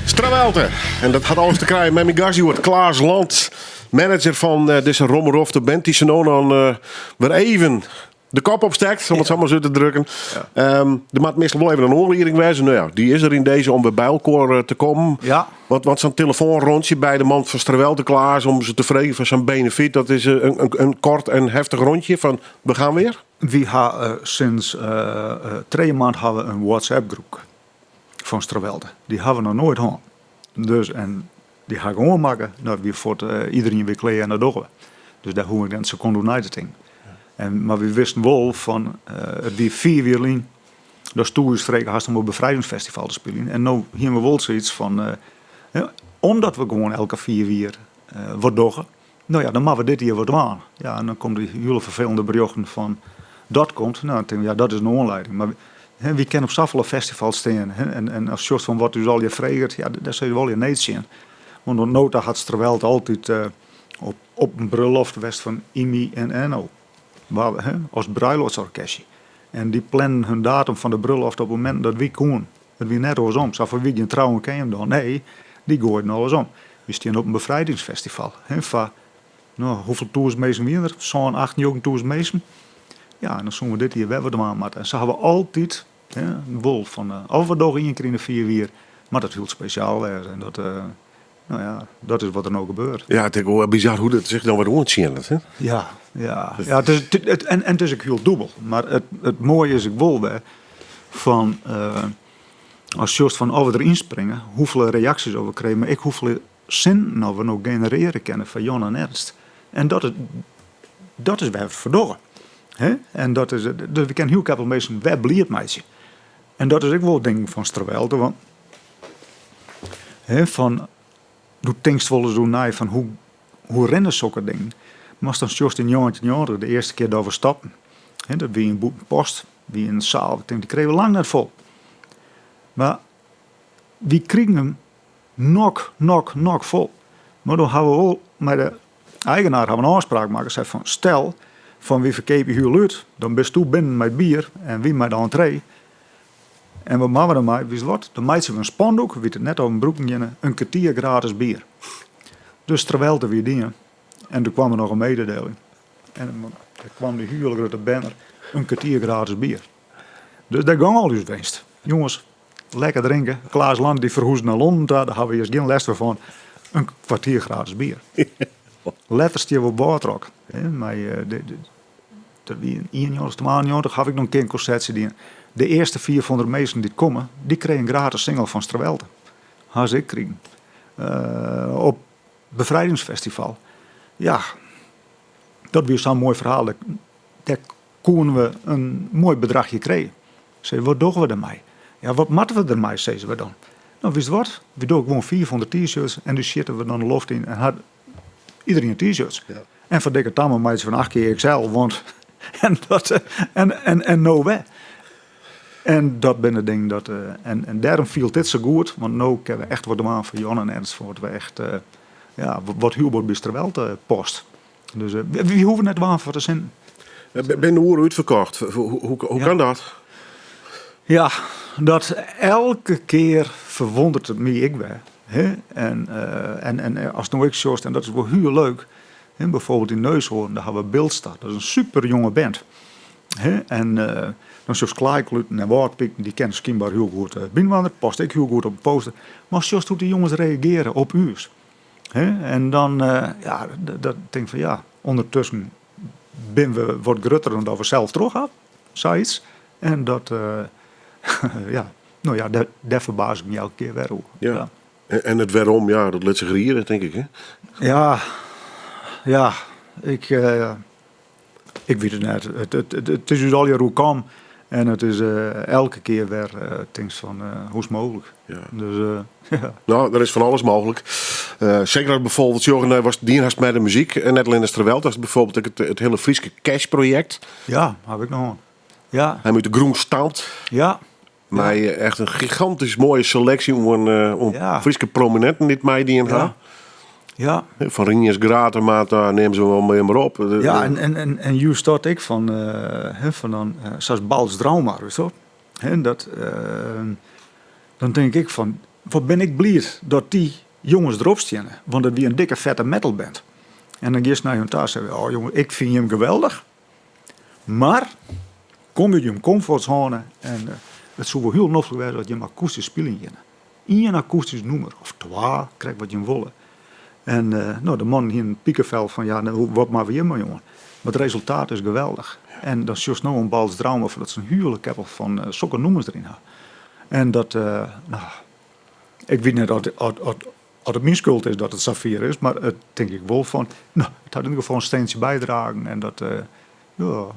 Strawelte. En dat hat alles te krijen mei myn gast hjoed, Klaas Land, manager fan dizze Rommerofte band, dy't se no dan wer even de kop opstekt, om it sa mar út te drukken. Der moat meastal wol even in oanlieding wêze. No ja, dy is der yn dizze om wer by elkoar te kommen. Want sa'n telefoanrûntsje by de man fan Strawelte, Klaas, om se te freegjen foar sa'n benefyt, dat is in koart en heftich rûntsje fan we gaan weer. Wy ha sinds trije maand ha we in WhatsApp groep. Fan Strawelte. Dy hawwe we noch noait hân. Dus en dy ha ik oanmakke. No, wie fuort iderien wie klear en dat dogge we. Dus dêr hoech ik net in sekonde oer nei te tinken. En, mar wy wisten wol fan, it wie 5 jier lyn datsto ús frege hast om op befrijdingsfestival te spyljen. En no hiene we wol soiets fan, omdat we gewoan elke 5 jier wat dogge, no ja, dan moatte we dit jier wat dwaan. Ja, en dan komt dy hiele ferfelende berjochten fan dat komt. No, dan tink ik, ja, dat is in oanlieding. Mar hè, wy kinne op safolle festivals stean. Hè, en as sjochst fan wat ús allegear freget, ja, dêr sizze we allegear nee tsjin. Want oant no ta hat Strawelte altyd op, op in brulloft west fan Imi en Enno. Waar, hè, as bruiloftsorkestje. En dy plannen hun datum fan de brulloft op it momint dat wy koenen. It wie net oarsom. Sa fan wy gean trouwen kin jim dan? Nee, dy goaiden alles om. Wy stiene op in befrijdingsfestival. Hè, foar, no, hoefolle tûzen minsken wiene der? Sân, acht, njoggentûzen minsken. Ja, en dan soene we dit jier wer wat dwaan moatte. En sa hawwe we altyd, hè, wol fan, of we dogge ien kear yn de 5 jier, moat it hiel spesjaal wêze. En dat, no ja, dat is wat der no gebeurt. Ja, it is wol bizar hoe dat sich dan wer oantsjinnet, hè? Ja, ja. Ja, it is, it, en, en it is ek hiel dûbel. Mar it, it moaie is ek wol wer fan, as sjochst fan of we der ynspringe, hoefolle reaksjes of we krije, mar ek hoefolle sinten of we no generearje kinne foar Jan en Ernst. En dat is, dat is wêr't we it foar dogge. Hè? En dat is, dus we kinne hiel keppel minsken wer bliid meitsje. En dat is ek wol it ding fan Strawelte, want hè, fan, do tinkst wolris oer nei fan hoe, hoe rinne sokke dingen. Mar ast dan sjochst yn 1990, de earste kear dat we stopten, hè, dat wie yn Bûtenpost, wie in saal, ik tink, dy krije we lang net fol. Mar wy krigen him nok, nok, nok fol. Mar doe hawwe we wol mei de eigenaar hawwe in ôfspraak makke, sei fan stel fan wy ferkeapje hiel út, dan bisto binnen mei it bier en wy mei de entree. En wat moatte we dan mei? Witst wat, dan meitsje we in spandoek, we witte net of we 'm brûken geane, in kertier gratis bier. Dus Strawelte wie dien. En doe kwam der noch in mededeling. En der kwam dy hiele grutte banner, in kertier gratis bier. Dus dêr gong al ús winst. Jonges, lekker drinke. Klaas Land dy ferhûze nei Londen ta, dêr hawwe we earst gjin lêst mear fan. In kwartier gratis bier. Letter stie we op Wâldrock. Mei de, de, dat wie yn 91, 92 haw ik noch in kear in konsertsje dien. De earste 500 minsken dy't komme, dy krije in gratis single fan Strawelte. Ha se ek krigen. Op Befrijdingsfestival. Ja, dat wie sa'n moai ferhaal. Dêr koenen we in moai bedrachje krije. Sei, wat dogge we dermei? Ja, wat moatte we dermei, sizze we dan. No, witst wat? We dogge gewoan 500 t-shirts en dy sjitte we dan de loft yn en hat iderien t-shirts. Ja. En foar dikke tamme meitsje we 8 kear XL, want en dat en, en, en no wer. En dat binne dingen dat en, en dêrom fielt dit sa goed, want no kinne we echt wat dwaan foar Jan en Ernst, foar wat we echt, ja, wat hiel bot by Strawelte past. Dus wy hoege net dwaan foar de sinten. Binne de oeren útferkocht? Hoe, hoe, hoe kan dat? Ja, dat elke kear ferwûnderet it my ek wer. Hè? En, en, en as no ek sjochst, en dat is wol hiel leuk, hè, bijvoorbeeld yn Neushoorn, daar hawwe we Biltstad, dat is in super jonge band. Hè? En dan sjochst Klaaikluten en Wâldpiken, dy kenne skynber hiel goed byinoar, past ek hiel goed op de poster. Mar sjochst hoe't dy jonges reagearje op ús. Hè? En dan, ja, dat tink fan ja, ûndertusken binne we wat grutter dan dat we sels troch ha, sayts. En dat, ja, no ja, dêr ferbaas ik my elke kear wer oer. Ja. Ja. En it wêrom, ja, dat lit sich riede, tink ik, hè? Ja, ja, ik, ik wit it net. It is ús allegear oerkaam en it is elke kear wer tinkst fan hoe is it mooglik? Ja. Dus, ja. No, der is fan alles mooglik. Seker as bijvoorbeeld sjogge nei watst dien hast mei de muzyk en net allinne Strawelte, hast bijvoorbeeld ek it hiele Fryske Cash-projekt. Ja, haw ik noch oan. Ja. Hy út de grûn stampt. Ja. Mei echt in gigantysk moaie seleksje oan Ja. Fryske prominenten dy't meidien ha. Ja. Fan Rients Gratema ta, neam se wol mear mar op. Ja, en juist dat ek fan, hè, fan dan, sa as Balts Draumar, weet je wel. Hè, dat, dan tink ik fan, wat bin ik bliid dat dy jonges derop steane. Want it wie in dikke fette metalband. En dan giest nei hun ta en sei, oh jonge, ik fyn jim geweldich. Mar kom út jim komfortzone en it soe wol hiel noflik wêze as jim akoestysk spyljen geane. Ien akoestysk nûmer of twa, krekt wat jim wolle. En no, de mannen hienen pikefel fan ja, wat moatte we hjir mei oan? Mar it resultaat is geweldich. En dan sjochst no oan Balts Draumar dat se in hiele keppel fan sokke nûmers deryn ha. En dat, no, ik wit net oft it myn skuld is dat it safier is, mar it tink ik wol fan, no, it hat yn ieder gefal in steantsje bydragen en dat, ja,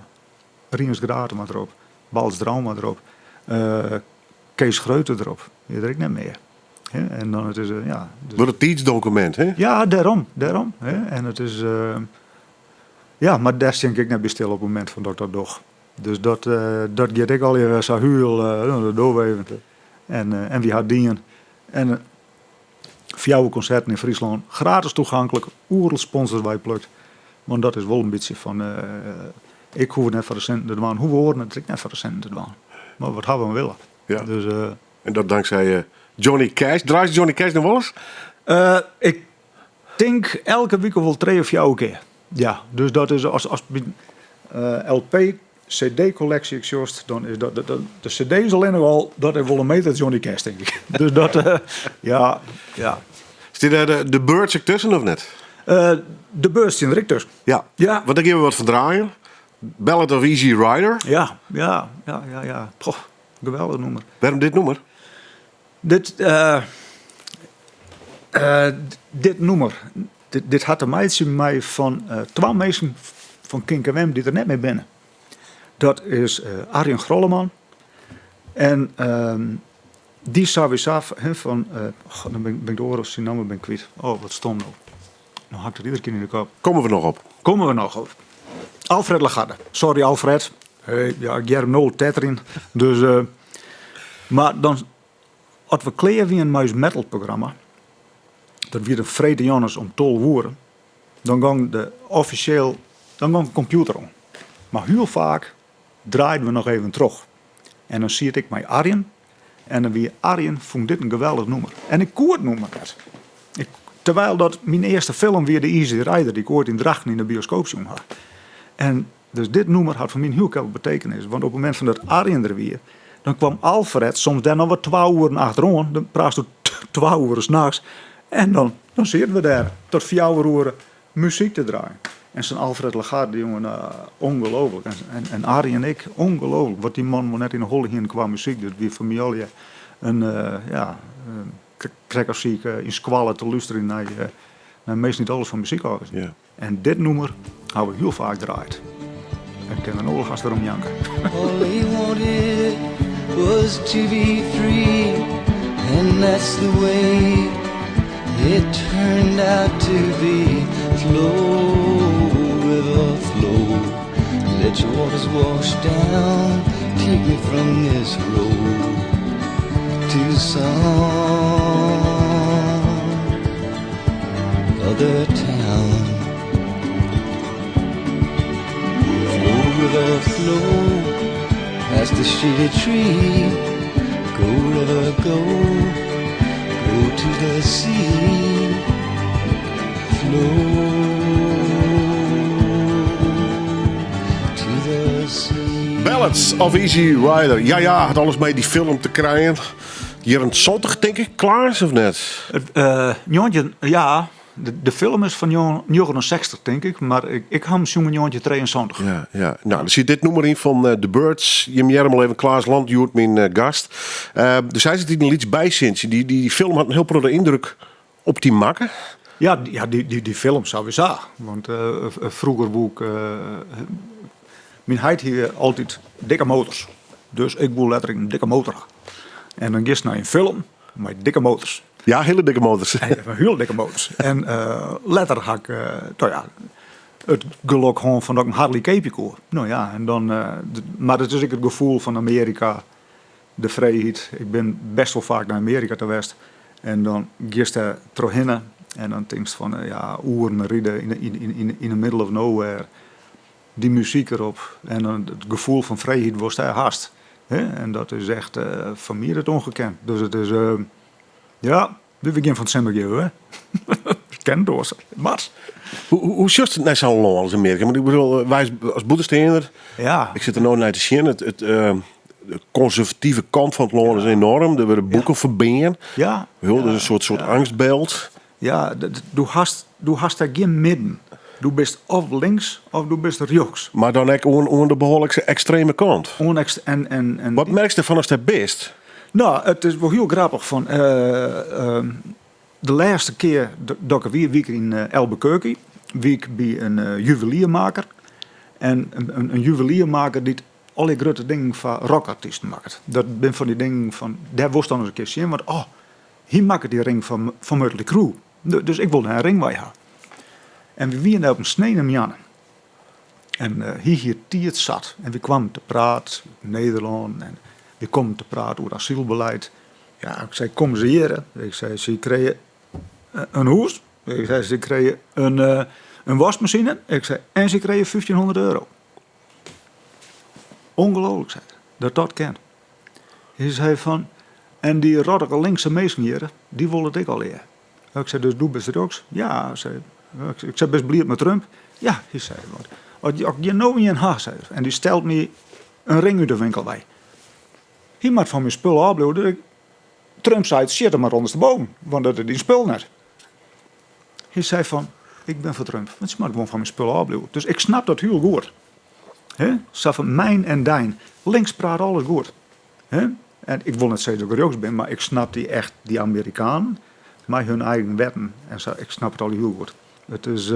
Rients Gratema derop, Bals Drauma derop, Kees Greuter derop, is der ek net mear. En dan it is, ja. Dus, Wurdt it tiidsdokumint, hè? Ja, dêrom, dêrom. Hè? En it is, ja, mar dêr stean ik net by stil op it momint fan dat ik dat doch. Dus dat, dat giet ek allegear sa hiel, no, dat dogge we even. En, en wy ha dien. En fjouwer konserten yn Fryslân, gratis toeganklik, oeral sponsors weiplukt. Want dat is wol in bytsje fan, ik hoech it net foar de sinten te dwaan, hoege oaren it ek net foar de sinten te dwaan. Mar wat hawwe we wille. Ja. Dus, en dat dankzij Johnny Cash. Draait Johnny Cash noch wolris? Ik tink elke wike wol trije of fjouwer kear. Ja, dus dat is as myn LP, CD-kolleksje ik sjochst, dan is dat, de CD is allinnich al, dat is wol in meter Johnny Cash, tink ik. Dus dat, ja, ja. Stiet dêr de Byrds ek tusken of net? De Byrds stean der ek tusken. Ja. Ja. Want dêr gean we wat fan draaien. Ballad of Easy Rider. Ja, ja, ja, ja, ja. Goh, geweldich nûmer. Wêrom dit nûmer? Dit, dit nûmer, dit hat te meitsjen mei fan twa minsken fan Kink-M dy't der net mear binne. Dat is Arjen Grolleman en dy sawiesa fan, goh, dan bin ik de oare syn namme bin ik kwyt. Oh, wat stom no. No ha ik dat iedere kear yn de kop. Komme we noch op. Komme we noch op. Alfred Lagarde. Sorry Alfred. Hey, ja, ik hear him no tetterjen. Dus, uh, mar dan, as we klear wienen mei ús metalprogramma, dat wie de freedtejûns om 12 oere, dan gong de offisjeel, dan gong de kompjûter oan. Mar hiel faak draaiden we noch even troch. En dan siet ik mei Arjen en dan wie Arjen fûn dit in geweldich nûmer. En ik koe it nûmer net. Ik, terwijl dat myn earste film wie de Easy Rider, dy't ik oait yn Drachten yn de bioskoop sjoen ha. En dus dit nûmer hat foar my in hiel keppel betekenis. Want op it momint fan dat Arjen der wie, dan kwam Alfred soms dêr noch wat twa oeren achteroan. Dan praatst twa oeren nachts. En dan, dan sieten we dêr tot fjouwer oere muzyk te draaien. En sa'n Alfred Lagarde, jonge, nou, ongelooflik. En Arjen en ik, ongelooflik. Wat dy man wol net yn de holle hiene kwa muzyk. Dat wie foar my allegear in, ja, krekt as siet ik yn skoalle te lústerjen nei, nei minsken dy't alles fan muzyk ôf wisten. Ja. En dit nûmer ha we hiel faak draaid. En kin der no wol hast wer om janke. All he wanted was to be free, and that's the way it turned out to be. Flow, river, flow, let your waters wash down, take me from this road to some other town. Flow, river, flow, past the shady tree. Go, river, go, go to the sea. Flow to the sea. Ballads of Easy Rider. Ja, ja, hat alles mei dy film te krijen. Jierren 70, tink ik, Klaas, of net? 19, ja, de film is fan 69, tink ik, mar ik ha him sjoen yn 1973. Ja, ja. No, der sit dit nûmer yn fan The Byrds. Jim hearre him al even, Klaas Land, hjoed myn gast. Dus hy sit yn in lyts bysintsje. Dy film hat in hiel protte yndruk op dy makke. Ja, ja dy film sawiesa. Want froeger woe ik. Myn heit hie altyd dikke motors. Dus ik woe letterlik in dikke motor ha. En dan giest nei in film mei dikke motors. Ja, hiele dikke motors. Hiele dikke motors. En letter ha ik, no ja, it gelok hân fan dat ik in Harley keapje koe. No ja, en dan, mar it is ek it gefoel fan Amearika, de frijheid. Ik bin best wol faak nei Amearika ta west. En dan giest dêr trochhinne en dan tinkst fan, ja, oeren ride yn the middle of nowhere. Dy muzyk derop en dan it gefoel fan frijheid watst dêr hast. En dat is echt foar my it ongekend. Dus it is, ja, dit begjin fan it simmer gean we wer. Ken doar, Mars. Hoe sjochst it nei sa'n lân as Amearika? Want ik bedoel, wy as bûtensteander, Ja. ik sit der no nei te sjen, de konservative kant fan it lân is enoarm. Der wurde boeken ferbean. Ja. Heel, der is in soart angstbyld. Ja, do hast, do hast dêr gjin midden. Do bist of links of do bist rjochts. Mar dan ek oan de behoarlik ekstreme kant. Oan en, en, en, Wat merkst derfan ast dêr bist? No, it is wol hiel grappich fan de lêste kear dat ik der wie, wie ik yn Albuquerque. Wie ik by in juweliermaker. En in juweliermaker dy't alle grutte dingen foar rockartysten makket. Dat binne fan dy dingen fan, dêr wolst dan ris in kear sjen, want oh, hy makket dy ring fan Mötley Crüe. Dus ik wol dêr in ring by ha. En we wiene dêr op in sneonemoarn. En hy hie tiid sat. En wy kwamen te praat oer Nederlân en wy kommen te praat oer asylbeleid. Ja, ik sei, kom se hjir. Ik sei, se krije in hûs. Ik sei, se krije in waskmasine. Ik sei, en se krije 1500 euro. Ongelooflijk, sei er, dat dat kin. Hy sei fan, en dy rottige linkse minsken hjir, dy wolle it ek allegear. Ik sei, dus do bist rjochts? Ja, sei er. Ik sei, bist bliid mei Trump? Ja, hy sei, want as ik hjir no ien ha, sei er, en dy stelt my in ring út de winkel wei. Hy moat fan myn spul ôfbliuwe. Trump seit, sjit him mar ûndersteboven, want dat is dyn spul net. Hy sei fan, ik bin foar Trump, want se moat gewoan fan myn spul ôfbliuwe. Dus ik snap dat hiel goed. He? Sa fan myn en dyn. Links praat alles goed. He? En ik wol net sizze dat ik rjochts bin, mar ik snap dy echt, dy Amerikanen, mei hun eigen wetten en sa, ik snap it al hiel goed. It is,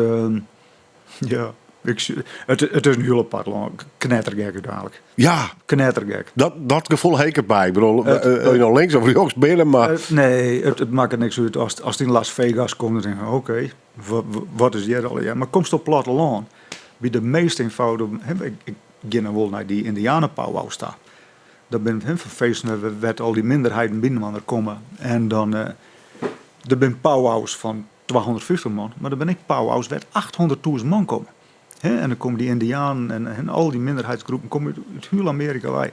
ja, ik, it is in hiel apart lân. Knettergek úteinlik. Ja. Knettergek. Dat gefoel ha ik derby. Ik bedoel, of je no links of rjochts binne, mar... Nee, it makket niks út. Ast yn Las Vegas komst, dan tink ik, oké, wat is hjir allegear? Mar komst op plattelân, by de meast eenvoudige... Ik gean dan wol nei dy Yndianepowwows ta. Dat binne fan feesten wêr't al dy minderheden byinoar komme. En dan, der binne powwows fan 250 man, mar der binne ek powwows wêr't 800.000 man komme. En dan komme dy Yndianen en al dy minderheidsgroepen komme út hiel Amearika wei.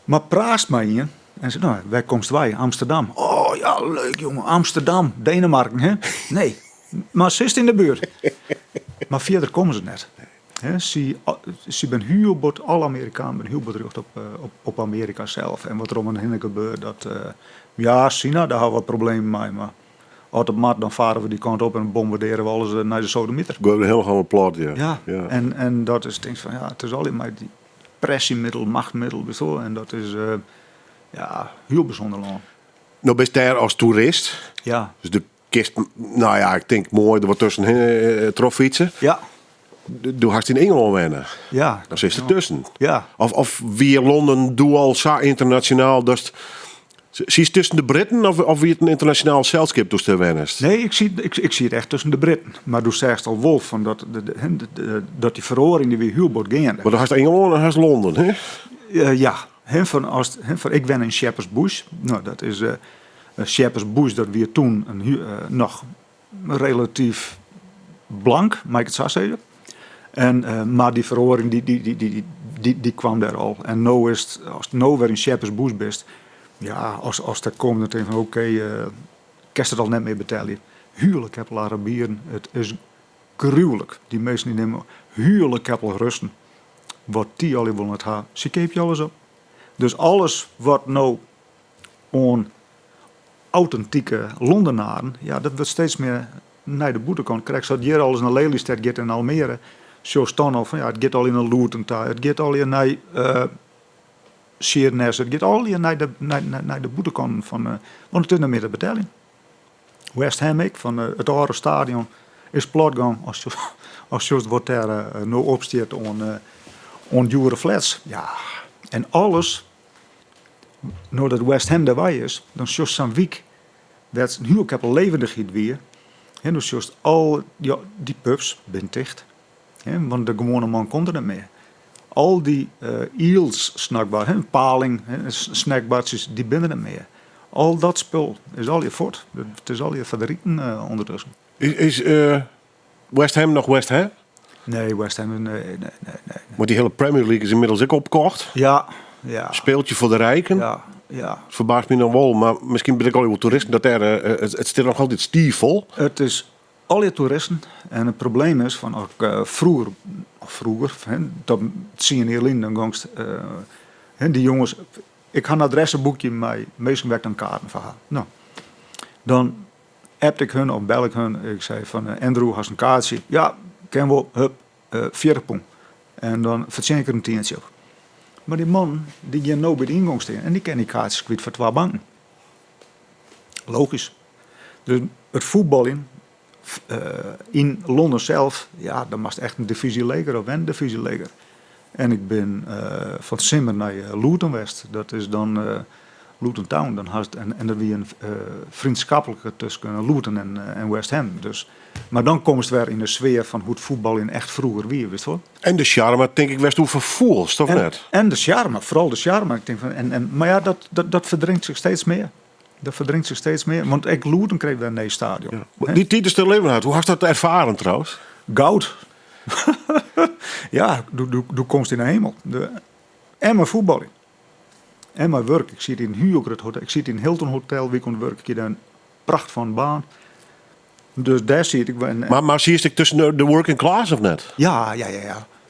Mar praatst mei ien en sei, no, wêr komst wei? Amsterdam. Oh ja, leuk jonge, Amsterdam, Denemarken, hè? Nee, mar sitst yn de buert. Mar fierder komme se net. Sy binne hiel bot, alle Amerikanen binne hiel bot rjochte op Amearika sels en wat der om har hinne gebeurt. Dat, ja, Sina, dêr hawwe we wat problemen mei, mar as it moat, dan fare we dy kant op en bombardearje we alles nei de sodemiter. Goaie we hielendal plat, ja. Ja, en dat is, tinkst fan, ja, it is allegear mei dy pressiemiddel, machtmiddel, witst wol, en dat is, ja, hiel bysûnder lân. No bist dêr as toerist. Ja. Dus do kinst, no ja, ik tink moai der wat tuskenhinne trochfytse. Ja. Do hast yn Ingelân wenne. Ja. Dan sitst der tusken. Ja. Of wie Londen doe al sa ynternasjonaal datst... Sietst tusken de Britten of wie it in ynternasjonaal selskip doe'tst dêr wennest? Nee, ik siet echt tusken de Britten. Mar do seachst al wol fan dat dy feroaring dy wie hiel bot geande. Mar do hast Ingelân en hast Londen, hè? Ja. Hè, fan as, hè, fan, ik wenne yn Shepherd's Bush. No, dat is, Shepherd's Bush, dat wie toen in, noch relatyf blank, mei ik it sa sizze. En, mar dy feroaring dy kwam dêr al. En no is it, ast no wer yn Shepherd's Bush bist, ja, ast dêr komt, dan tink ik fan oké, kinst it al net mear betelje. Hiele keppel Arabieren, it is gruwlik. Dy minsken dy nimme hiele keppel Russen. Wat dy allegear wol net ha, sy keapje alles op. Dus alles wat no oan autentike Londenaren, ja, dat wurdt steeds mear nei de bûtenkant. Krekt sa't hjir alles nei Lelystêd giet en Almere, sjochst dan al fan ja, it giet allegear nei Luton ta, it giet allegear nei Sheerness, it giet allegear nei de, nei, nei de bûtenkanten fan, want it is net mear te beteljen. West Ham ek, fan it âlde stadion is platgong. As as sjochst wat dêr no op stiet oan, oan djoere flats. Ja, en alles No dat West Ham derwei is, dan sjochst sa'n wyk wêr't in hiel keppel levendichheid wie. En dan sjochst al dy pubs binne ticht. Want de gewoane man komt der net mear. Al dy eels snackbar, paling, snackbartsjes, dy binne der net mear. Al dat spul is allegear fuort. It is allegear foar de riken ûndertusken. Is West Ham noch West Ham? Nee, West Ham, nee, nee, nee, nee. Want dy hiele Premier League is ynmiddels ek opkocht. Ja, ja. Speeltje foar de rijken. Ja, ja. Ferbaast my noch wol, mar miskien binne ek al wol toeristen dat dêr, it stiet noch altyd stiiffol. It is allegear toeristen en it probleem is fan as ik froeger, of froeger, dat tsien jier lyn, dan gongst, dy jonges, ik ha in adresseboekje mei minsken wêr't ik dan kaarten foar ha. No, dan Appte ik hun of bel ik hun. Ik sei fan Andrew, hast in kaartsje? Ja, kin wol. Hup, 40 pûn. En dan fertsjin ik der in tientsje op. Mar dy mannen dy gean no by de yngong stean en dy kinne dy kaartsjes kwyt foar twa banken. Logysk. Dus it fuotbaljen yn Londen sels, ja, dan moatst echt in divyzje leger of in divyzje leger. En ik bin fan 't simmer nei Luton west. Dat is dan Luton Town. Dan hast, en dat wie in freonskiplike tusken Luton en West Ham. Dus, mar dan komst wer yn de sfear fan hoe't fuotbaljen echt froeger wie, witst wol. En de sjarme, tink ik, wêr'tst oer ferfoelst, of net? En de sjarme, foaral de sjarme. Ik tink fan, en, mar ja, dat ferdringt sich steeds mear. Dat ferdringt sich steeds mear. Want ek Luton kreeg wer in nij stadion. Ja. Dy tiid is te libben hat. Hoe hast dat erfaren trouwens? Goud. Ja, do komst yn de hemel. De, en mei fuotbaljen. En mei wurk. Ik siet yn in hiel grut hotel. Ik siet yn Hilton Hotel, wie ik oan it wurk. Ik hie dêr in pracht fan baan. Dus dêr siet ik. En, Mar sietst ek tusken de working class of net? Ja.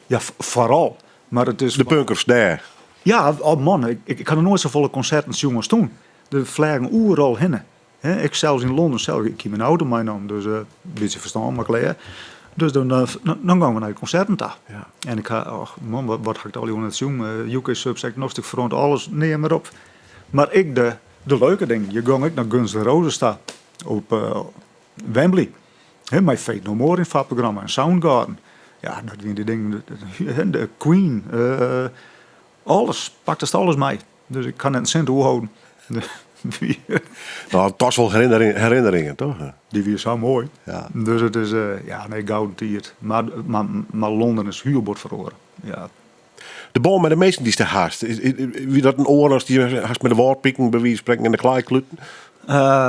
Ja, foaral. Mar it is De punkers dêr. Ja, oh man, ik ha noch noait safolle konserten sjoen as toen. De fleagen oeral hinne. Hè, ik sels yn Londen sels, ik hie myn auto meinaam, dus in bytsje ferstân mar klear. Dus dan, dan gongen we nei de konserten ta. Ja. En ik ha, och man, wat ha ik allegear net sjoen. UK Subs, Agnostic Front, alles, neam mar op. Mar ek de leuke dingen. Je gong ek nei Guns N' Roses ta op Wembley. Hè, mei Faith No More yn it foarprogramma en Soundgarden. Ja, dat wiene dy dingen, de Queen, alles, paktest alles mei. Dus ik ha net in sint oerholden. Nou, dat is wol herinneringen, toch? Dy wie sa moai. Ja. Dus it is, ja, nee, gouden tiid. Mar Londen is hiel bot feroare. Ja. De bân mei de minsken dy'tst dêr hast, wie dat in oare as dy hast mei de Wâldpiken by wize fan sprekken en de Klaaikluten?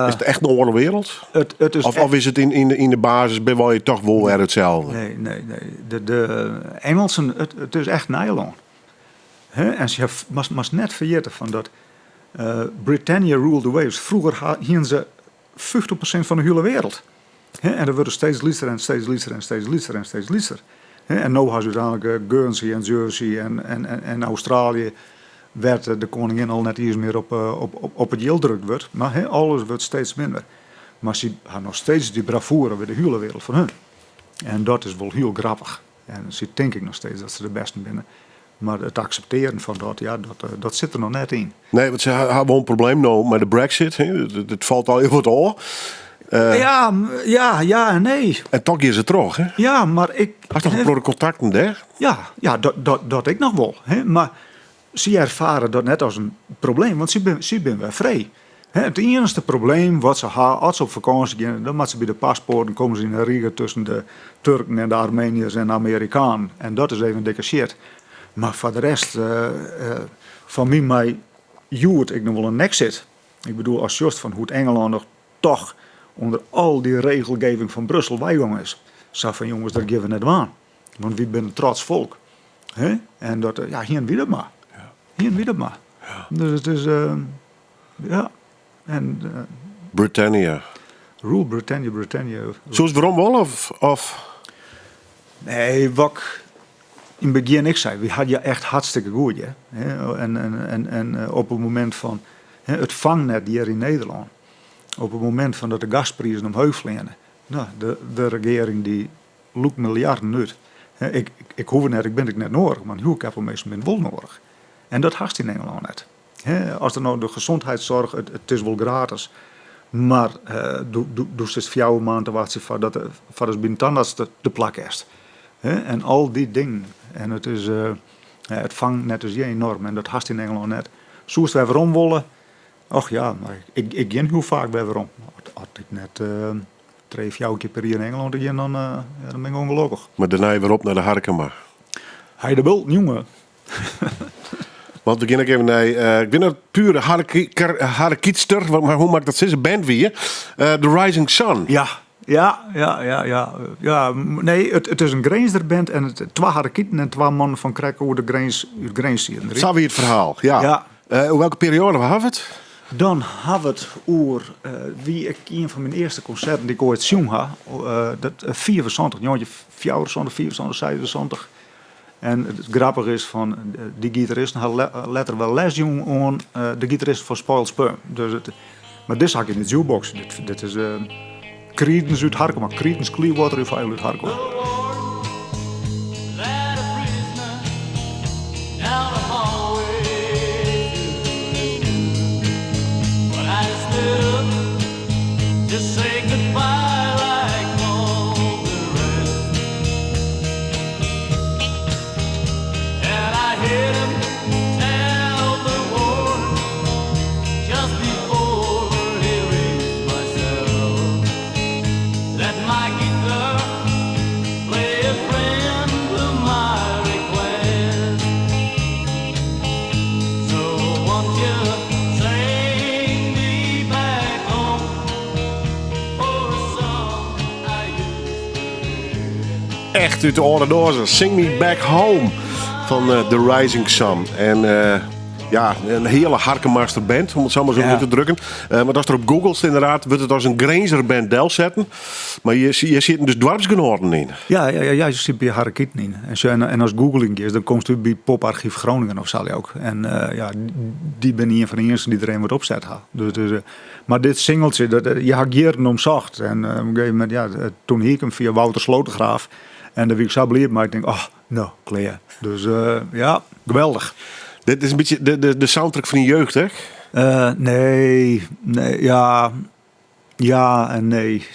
Is it echt in oare wereld? It is Of is it yn de basis by je toch wol wer itselde? Nee, nee, nee. De Engelsen, it is echt Nijlân. Hè? En se moatst net ferjitte fan dat Britannia ruled the waves. Froeger hienen se 50% fan de hiele wereld. Hè? En dat wurde steeds lytser en steeds lytser en steeds lytser en steeds lytser. Hè? En no ha se úteinlik Guernsey en Jersey en Australië, wêr't de koningin al net iens mear op it jild drukt wurdt. Mar hè, alles wurdt steeds minder. Mar se ha noch steeds dy bravoure by de hiele wereld fan hun. En dat is wol hiel grappich. En se tinke ek noch steeds dat se de bêsten binne. Mar it akseptearjen fan dat, ja, dat sit der noch net yn. Nee, want se ha wol in probleem no mei de Brexit. It falt al hiel wat ôf. Ja en nee. En toch gean se troch, hè? Ja, mar ik... Hast noch in protte kontakten dêr? Ja, dat ek noch wol. Hè? Mar sy erfare dat net as in probleem, want sy binne wer frij. Hè, it iennichste probleem wat se ha as se op fakânsje gean, dan moatte se by de paspoarten komme se yn in rige tusken de Turken en de Armeniërs en de Amerikanen. En dat is even dikke shit. Mar foar de rest, fan my mei hjoed ek noch wol in Nexit. Ik bedoel, as sjochst fan hoe't Engelân noch toch ûnder al dy regelgeving fan Brussel weigong is. Sa fan jonges, dat gean we net dwaan. Want wy binne in trots folk. Hè? En dat, ja, hienen wy dat mar. Hienen wy dat mar. Dus it is, ja. En, Britannia. Rule Britannia, Britannia. Soest werom wolle of, of? Nee, wat ik yn it begjin ek sei, wy hadden je echt hartstikke goed, hè. En op it momint fan hè, it fangnet hjir yn Nederlân, op it momint fan dat de gasprizen omheech fleane, nou, de regearing dy lûkt miljarden út. Ik hoech it net, ik bin it net noadich, mar in hiel keppel minsken binne wol noadich. En dat hast yn Engelân net. As der no de gezondheidszorg, it is wol gratis, mar do sitst 4 maand te wachtsjen foardat by in tandarts te plak hast. En al dy dingen. En it is, it fangnet is hjir enorm en dat hast yn Engelân net. Soest wer werom wolle? Och ja, mar ik gean hiel faak wer werom. As ik net trije, fjouwer kear per jier yn Engelân te gean, dan, ja, dan bin ik ûngelokkich. Mar dêrnei wer op nei de Harkema. Hij de bult, jonge. Want we gean ek even nei, ik bin net pure Harrekietster, mar hoe moat ik dat sizze, band wie, The Rising Sun. Ja, ja, ja, ja, ja. Ja, nee, it is in Grinzer band en it, twa Harrekieten en twa mannen fan krekt oer de grins út Grins sieten der. Sa wie it ferhaal, ja. Ja. Oer welke perioade ha we it? Dan ha we it oer, wie ek ien fan myn earste konserten dy't ik oait sjoen ha, dat 74, 1974, 75, 76. En it grappige is fan, dy gitaristen ha letter wer les jûn oan de gitaristen fan Spoiled Sperm. Dus it, mar dizze ha ik yn de jukebox. Dit is Creedence út Harkema, Creedence Clearwater Revival út Harkema. The Lord led a prisoner down the hallway. Say goodbye like all the rest. And I hear him tell the horn just before he reached my cell. Let my guitar play a friend to my request. So won't you sing me back home for a song I used Echt út de âlde doaze. Sing Me Back Home fan eh, The Rising Sun. En eh, ja, in hiele Harkemaster band, om it sa mar sa út te drukken. Eh, mar ast der op googlest inderdaad, wurdt it as in Grinzer band delsetten. Mar hjir sitte dus doarpsgenoaten yn. Ja, je sit by Harrekieten yn. En, zo, en as googling is, dan komst út by Poparchief Groningen of sa ook. En ja, dy binne ien fan de earsten dy't der even wat opset ha. Dus, mar dit singeltsje, dat, je ha jierren om socht. En op in gegeven momint, ja, toen hie ik him fia Wouter Slotegraaf. En dêr wie ik sa bliid mei. Ik tink, oh, no, klear. Dus ja, geweldich. Dit is in bytsje de soundtrack fan dyn jeugd, hè? Nee, ja, ja en nee.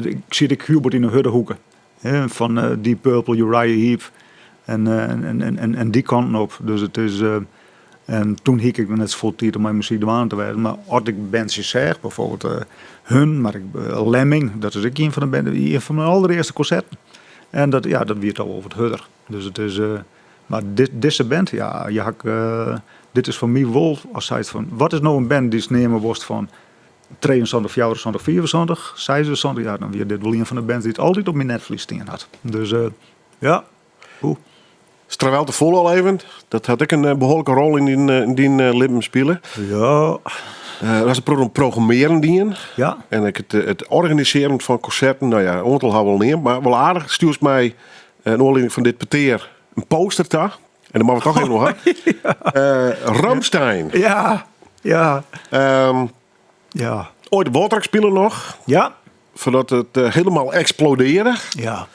Ik siet ek hiel bot yn de hurde hoeke. Hè, fan Deep Purple, Uriah Heep en dy kanten op. Dus it is, en toen hie ik noch net safolle tiid om mei muzyk dwaande te wêzen. Mar as ik bandsjes seach, bijvoorbeeld Hun, mar ek Lemming, dat is ek ien fan de band, ien fan myn alderearste konserten. En dat, ja, dat wie toch wol wat hurder. Dus it is, mar dit, dizze band, ja, je ha ik, dit is foar my wol, as seist fan, wat is no in band dy'tst neame wolst fan 73, 74, 75, 76, ja, dan wie dit wol ien fan de bands dy't altyd op myn netvlies stean hat. Dus ja, oeh. Streweltefûle al even, dat hat ek in behoarlike rol yn dyn libben spile. Ja. Do hast in protte oan programmearjen dien. Ja. En ek it organisearjen fan konserten. No ja, in oantal ha we al neamd, mar wol aardich. Stjoerst my nei oanlieding fan dit petear in poster ta. En dan moatte we toch even noch ha. Rammstein. Ja. Oait Woltrek spile noch. Ja. Foardat it hielendal eksplodearre. Ja.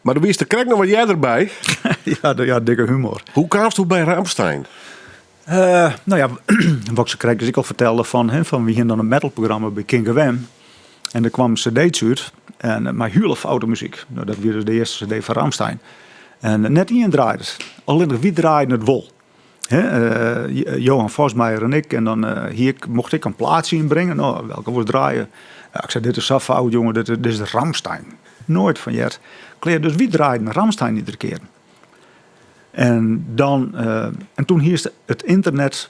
Mar do wiest der krekt noch wat earder by. Ja, ja, dikke humor. Hoe kaamst by Rammstein? No ja, wat ik sakrekt dus ek al fertelde fan, hè, fan we hiene dan in metalprogramma by King FM. En der kwam cd's út en mei hiele foute muzyk. No, dat wie dus de earste cd fan Rammstein. En net ien draaide it. Allinnich wy draaiden it wol. Hè, Johan Vosmeijer en ik. En dan hie ik, mocht ik in plaatsje ynbringe. No, welke wolst draaie? Ja, ik sei, dit is sa fout, jonge, dit is Rammstein. Noait fan heard. Klear, dus wy draaiden Rammstein iedere kear. En dan, en toen hiest it ynternet,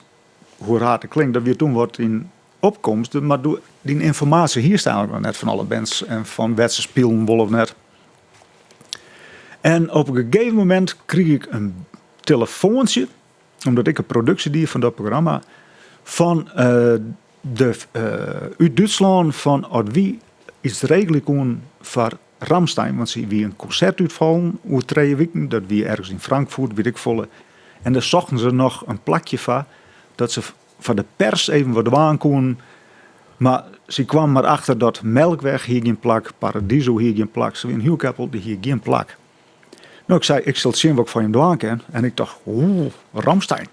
hoe raar it klinkt, dat wie toen wat yn opkomst, mar doe, dyn ynformaasje hiest eigenlik noch net fan alle bands en fan wêr't se spilen wol of net. En op in gegeven momint krige ik in telefoantsje, omdat ik de produksje die fan dat programma, fan de, út Dútslân fan oft wy iets regelje koenen foar Rammstein, want se wie in konsert útfallen oer trije wiken, dat wie ergens yn Frankfurt, wit ik folle. En dêr sochten se noch in plakje foar, dat se foar de pers even wat dwaan koenen. Mar se kwamen mar achter dat Melkweg hie gjin plak, Paradiso hie gjin plak, se wienen hiel keppel, dy hie gjin plak. No, ik sei, ik sil sjen wat ik foar jim dwaan kin. En ik tocht, oeh, Rammstein.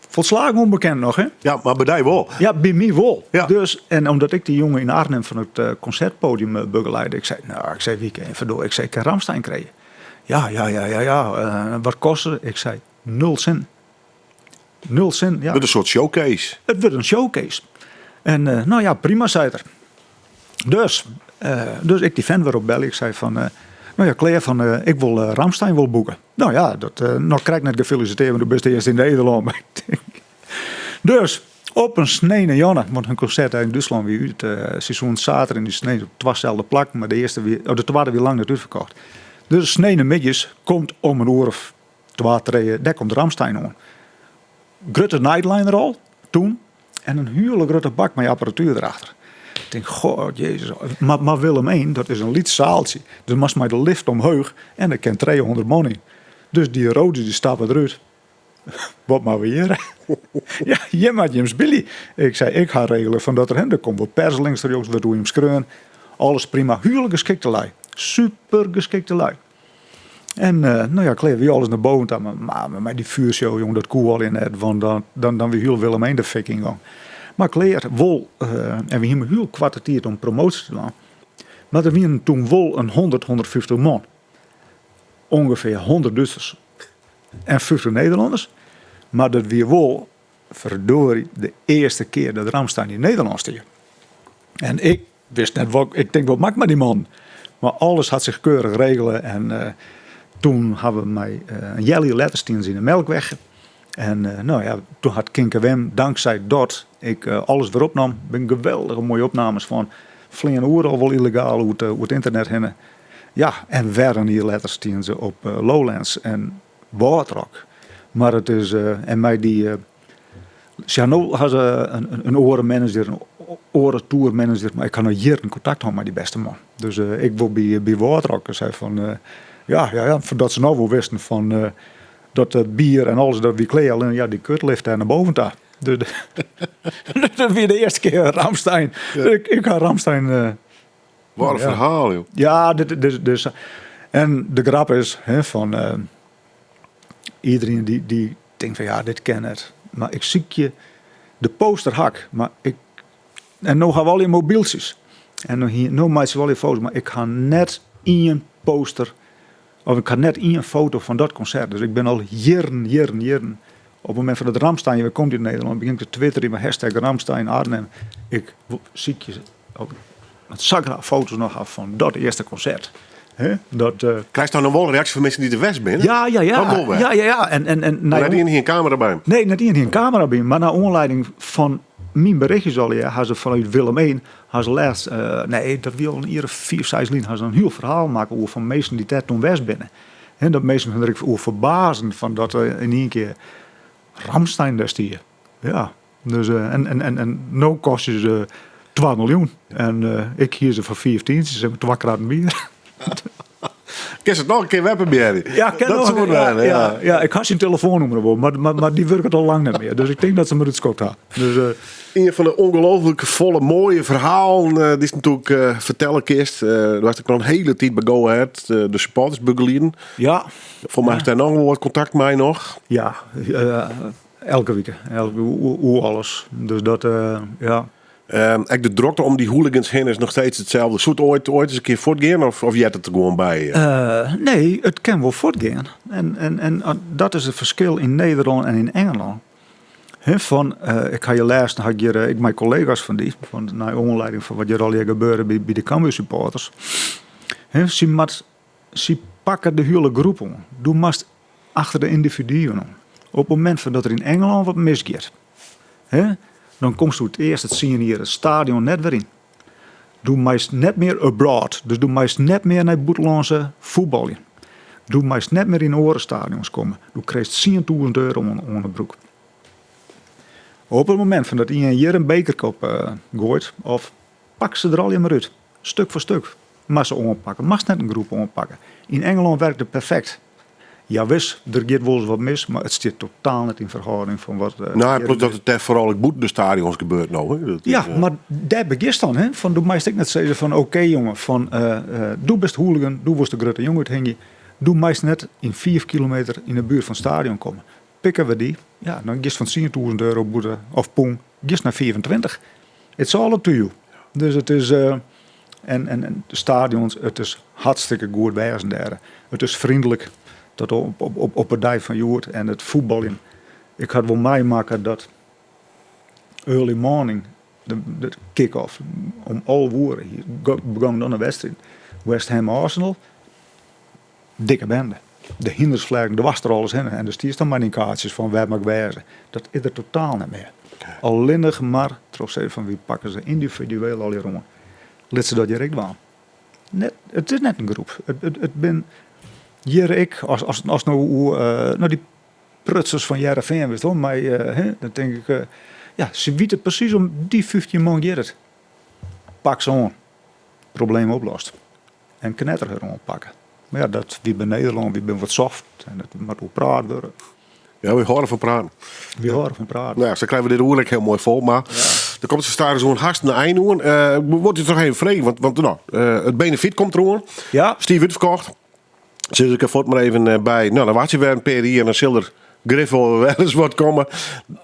Folslagen ûnbekend noch, hè? Ja, mar by dy wol. Ja, by my wol. Ja. Dus, en omdat ik dy jonge yn Arnhem fan it konsertpodium begeleide, ik sei, no, ik sei, wie kin ferdorie, ik sei, ik kin Rammstein krije. Ja, ja, ja, ja, ja. Wat kostet it? Ik sei, nul sint. Nul sint, ja. Wurdt in soart showcase. It wurdt in showcase. En no ja, prima, sei er. Dus, dus ik dy fan wer opbelje. Ik sei fan, no ja, klear fan, ik wol Rammstein wol boeke. No ja, dat, noch krekt net gefelisitearre, want do bist earst yn Nederlân. Mar ik tink, dus, op in sneinejûn, want hun konsert yn Dútslân wie út, seizoen saterdei en dy snein op twaselde plakken, mar de earste wie, of de twadde wie lang net útferkocht. Dus sneinemiddei komt om in oere of twa, trije, dêr komt Rammstein oan. Grutte Nightliner al, toen, en in hiele grutte bak mei apparatuer derachter. Ik tink, god, Jezus. Mar Willem I, dat is in lyts saaltsje. Dus moatst mei de lift omheech en der kin 300 man yn. Dus dy roadies dy stappe derút. Wat moatte we hjir? Ja, hjir moat jim spylje. Ik sei, ik ha regele fan dat der hin, der komt wol pers links rjochts, wurdt oer jim skreaun. Alles prima. Hiele geskikte lui. Super geskikte lui. En no ja, klear wie alles nei boven ta, mar mei dy fjoershow, jong, dat koe allegear net, want dan, dan, dan wie hiel Willem I de fik yn gong. Mar klear, wol, en we hiene mar hiel koarte tiid om promoasje te dwaan. Mar der wienen toen wol in 100, 150 man. Ungefear 100 Dútsers en 50 Nederlanners. Mar dat wie wol, verdorie, de earste kear dat Rammstein yn Nederlân stie. En ik wist net wat, ik tink wat moat ik mei dy man? Mar alles hat sich keurich regele en uh, toen ha we mei uh, in healjier letter stienen se yn de Melkweg. En uh, no ja, toen hat Kinke Wim, dankzij dat ik alles wer opnom, bin geweldige moaie opnames fan fleane oeral wol illegaal oer it ynternet hinne. Ja, en wer in jier letter stienen se op Lowlands en Wâldrock. Mar it is, en mei dy Se ha no ha se in oare manager, in oare tourmanager, mar ik ha noch jierren kontakt hân mei dy bêste man. Dus ik wol by, by Wâldrock sei fan ja, ja, ja, dat se no wol wisten fan dat bier en alles dat wie klear, allinnich ja, dy kutlift dêr nei boven ta. Dus dat wie de earste kear Rammstein. Ja. Ik, ik ha Rammstein. Wat in ferhaal, joh. Ja, dit, dus, dus, en de grap is hè, fan iedereen dy, dy tinkt fan ja, dit kin net. Mar ik sykje de poster ha 'k, mar ik en no ha we allegear mobyltsjes. En no, hier, no meitsje we allegear foto's, mar ik ha net ien poster of ik ha net ien foto fan dat konsert. Dus ik bin al jierren, jierren, jierren. Op it momint fan dat Rammstein wer komt yn Nederlân, begjin ik te twitterjen mei hashtag Rammstein Arnhem. Ik sykje want sa graach foto's noch ha fan dat earste konsert. Hè? Dat, uh, Krijst dan noch wol in reaksje fan minsken dy't der west binne? Ja, ja, ja. Dat wol wer. Ja, ja, ja. En, en, en, net ien hie in kamera by. Nee, net ien hie in kamera by. Mar nei oanlieding fan myn berichtjes allegear, ha se fanút Willem I, ha se lêst, uh, nee, dat wie al in jier of fiif, seis lyn, ha se in hiel ferhaal makke oer fan minsken dy't dêr toen west binne. Hè, dat minsken hun der ek oer ferbazen fan dat er yn ien kear Rammstein dêr stie. Ja. Dus, uh, en, en, en, en no kostje se 2 miljoen. En uh, ik hie se foar fiif tientsjes en twa kratten bier. Kinst it noch in kear wer probearje? Ja, kin dat noch. soe Ja, ja, ja, ja, ik ha syn telefoannûmer wol, mar, mar, mar dy wurket al lang net mear. Dus ik tink dat se my útskopt ha. Dus, uh, Ien fan de ongelooflijk folle moaie ferhalen uh, dy'tst natuerlik uh, fertelle kinst. Uh, do hast ek noch in hiele tiid by Go Ahead de supporters begelieden. Ja. Foar my hast dêr noch wol wat kontakt mei noch? Ja, elke wike. Elke, oer alles. Dus dat, ja. Um, ek de drokte om dy hooligans hinne is noch steeds itselde. Soe it oait, oait ris in kear fuortgean of, of heart it der gewoan by? Uh, nee, it kin wol fuortgean. En, en, en dat is it ferskil yn Nederlân en yn Ingelân. He, fan, uh, ik ha hjir lêsten ha ik hjir, ik mei kollega's fan dy, fan, nei oanlieding fan wat hjir allegear gebeurde by, by de Cambuur supporters. He, sy moat, sy pakke de hiele groep oan. Do moatst achter de yndividuen oan. Op it momint fan dat der yn Ingelân wat misgiet, hè, dan komst do it earste tsien jier it stadion net wer yn. Do meist net mear abroad, dus do meist net mear nei bûtenlânske fuotbaljen. Do meist net mear yn oare stadions komme. Do krijst 10.000 euro oan, oan de broek. Op it momint fan dat ien hjir in bekerkop uh, goait, of pak se der allegear mar út, stuk foar stuk, moatst se oanpakke. Moatst net in groep oanpakke. Yn Ingelân werkt it perfekt. Jawis, der giet wolris wat mis, mar it stiet totaal net yn ferhâlding fan wat. Uh, nou, plus dat it dêr foaral ek bûten de stadions gebeurt no. Hè? Dat is, ja, uh... mar dêr begjinst dan. Hè? Fan, do meist ek net sizze fan oké okay, jonge, fan, uh, uh, do bist hooligan, do wolst de grutte jonge úthingje. Do meist net yn 5 kilometer yn de buert fan it stadion komme. Pikke we dy, ja, dan giest fan 10.000 euro boete of pûn, giest nei 25. It's all up to you. Dus it is. Uh, en, en, en de stadions, it is hartstikke goed wêzen dêr. It is freonlik tot op, op, op, op de dei fan hjoed en it fuotbaljen. Ik ha wol meimakke dat early morning, de, de kick-off, om 11 oere begûn dan de wedstriid. West Ham Arsenal, dikke bende. De hynders fleagen dwars troch alles hinne en der stiest dan mei dyn kaartsjes fan wêr moat ik wêze. Dat is der totaal net mear. Allinnich mar troch sizze fan wy pakke se yndividueel allegear oan. Lit se dat hjir ek dwaan. Net, it is net in groep. It, it, it bin hjir ek, as, as, as no oer, uh, no dy prutsers fan Hearrenfean, witst wol, mei, uh, hè, dan tink ik, uh, ja, se witte presys om dy 15 man giet it. Pak se oan. Probleem oplost. En knetterhurd oanpakke. Mar ja, dat, wy binne Nederlân, wy binne wat soft en it moat oer praat wurde. Ja, wy hâlde fan praten. Wy hâlde fan praten. Nou ja, sa krije we dit oer ek hiel moai fol. Mar der komt stadich oan hast in ein oan. Uh, wol dy noch even freegje, want, want no, uh, it benefyt komt deroan. Ja. Stiif útferkocht. Sis ik der fuort mar even eh, by. No, dan wachtsje we wer in pear jier en dan sil der grif wol wer ris wat komme.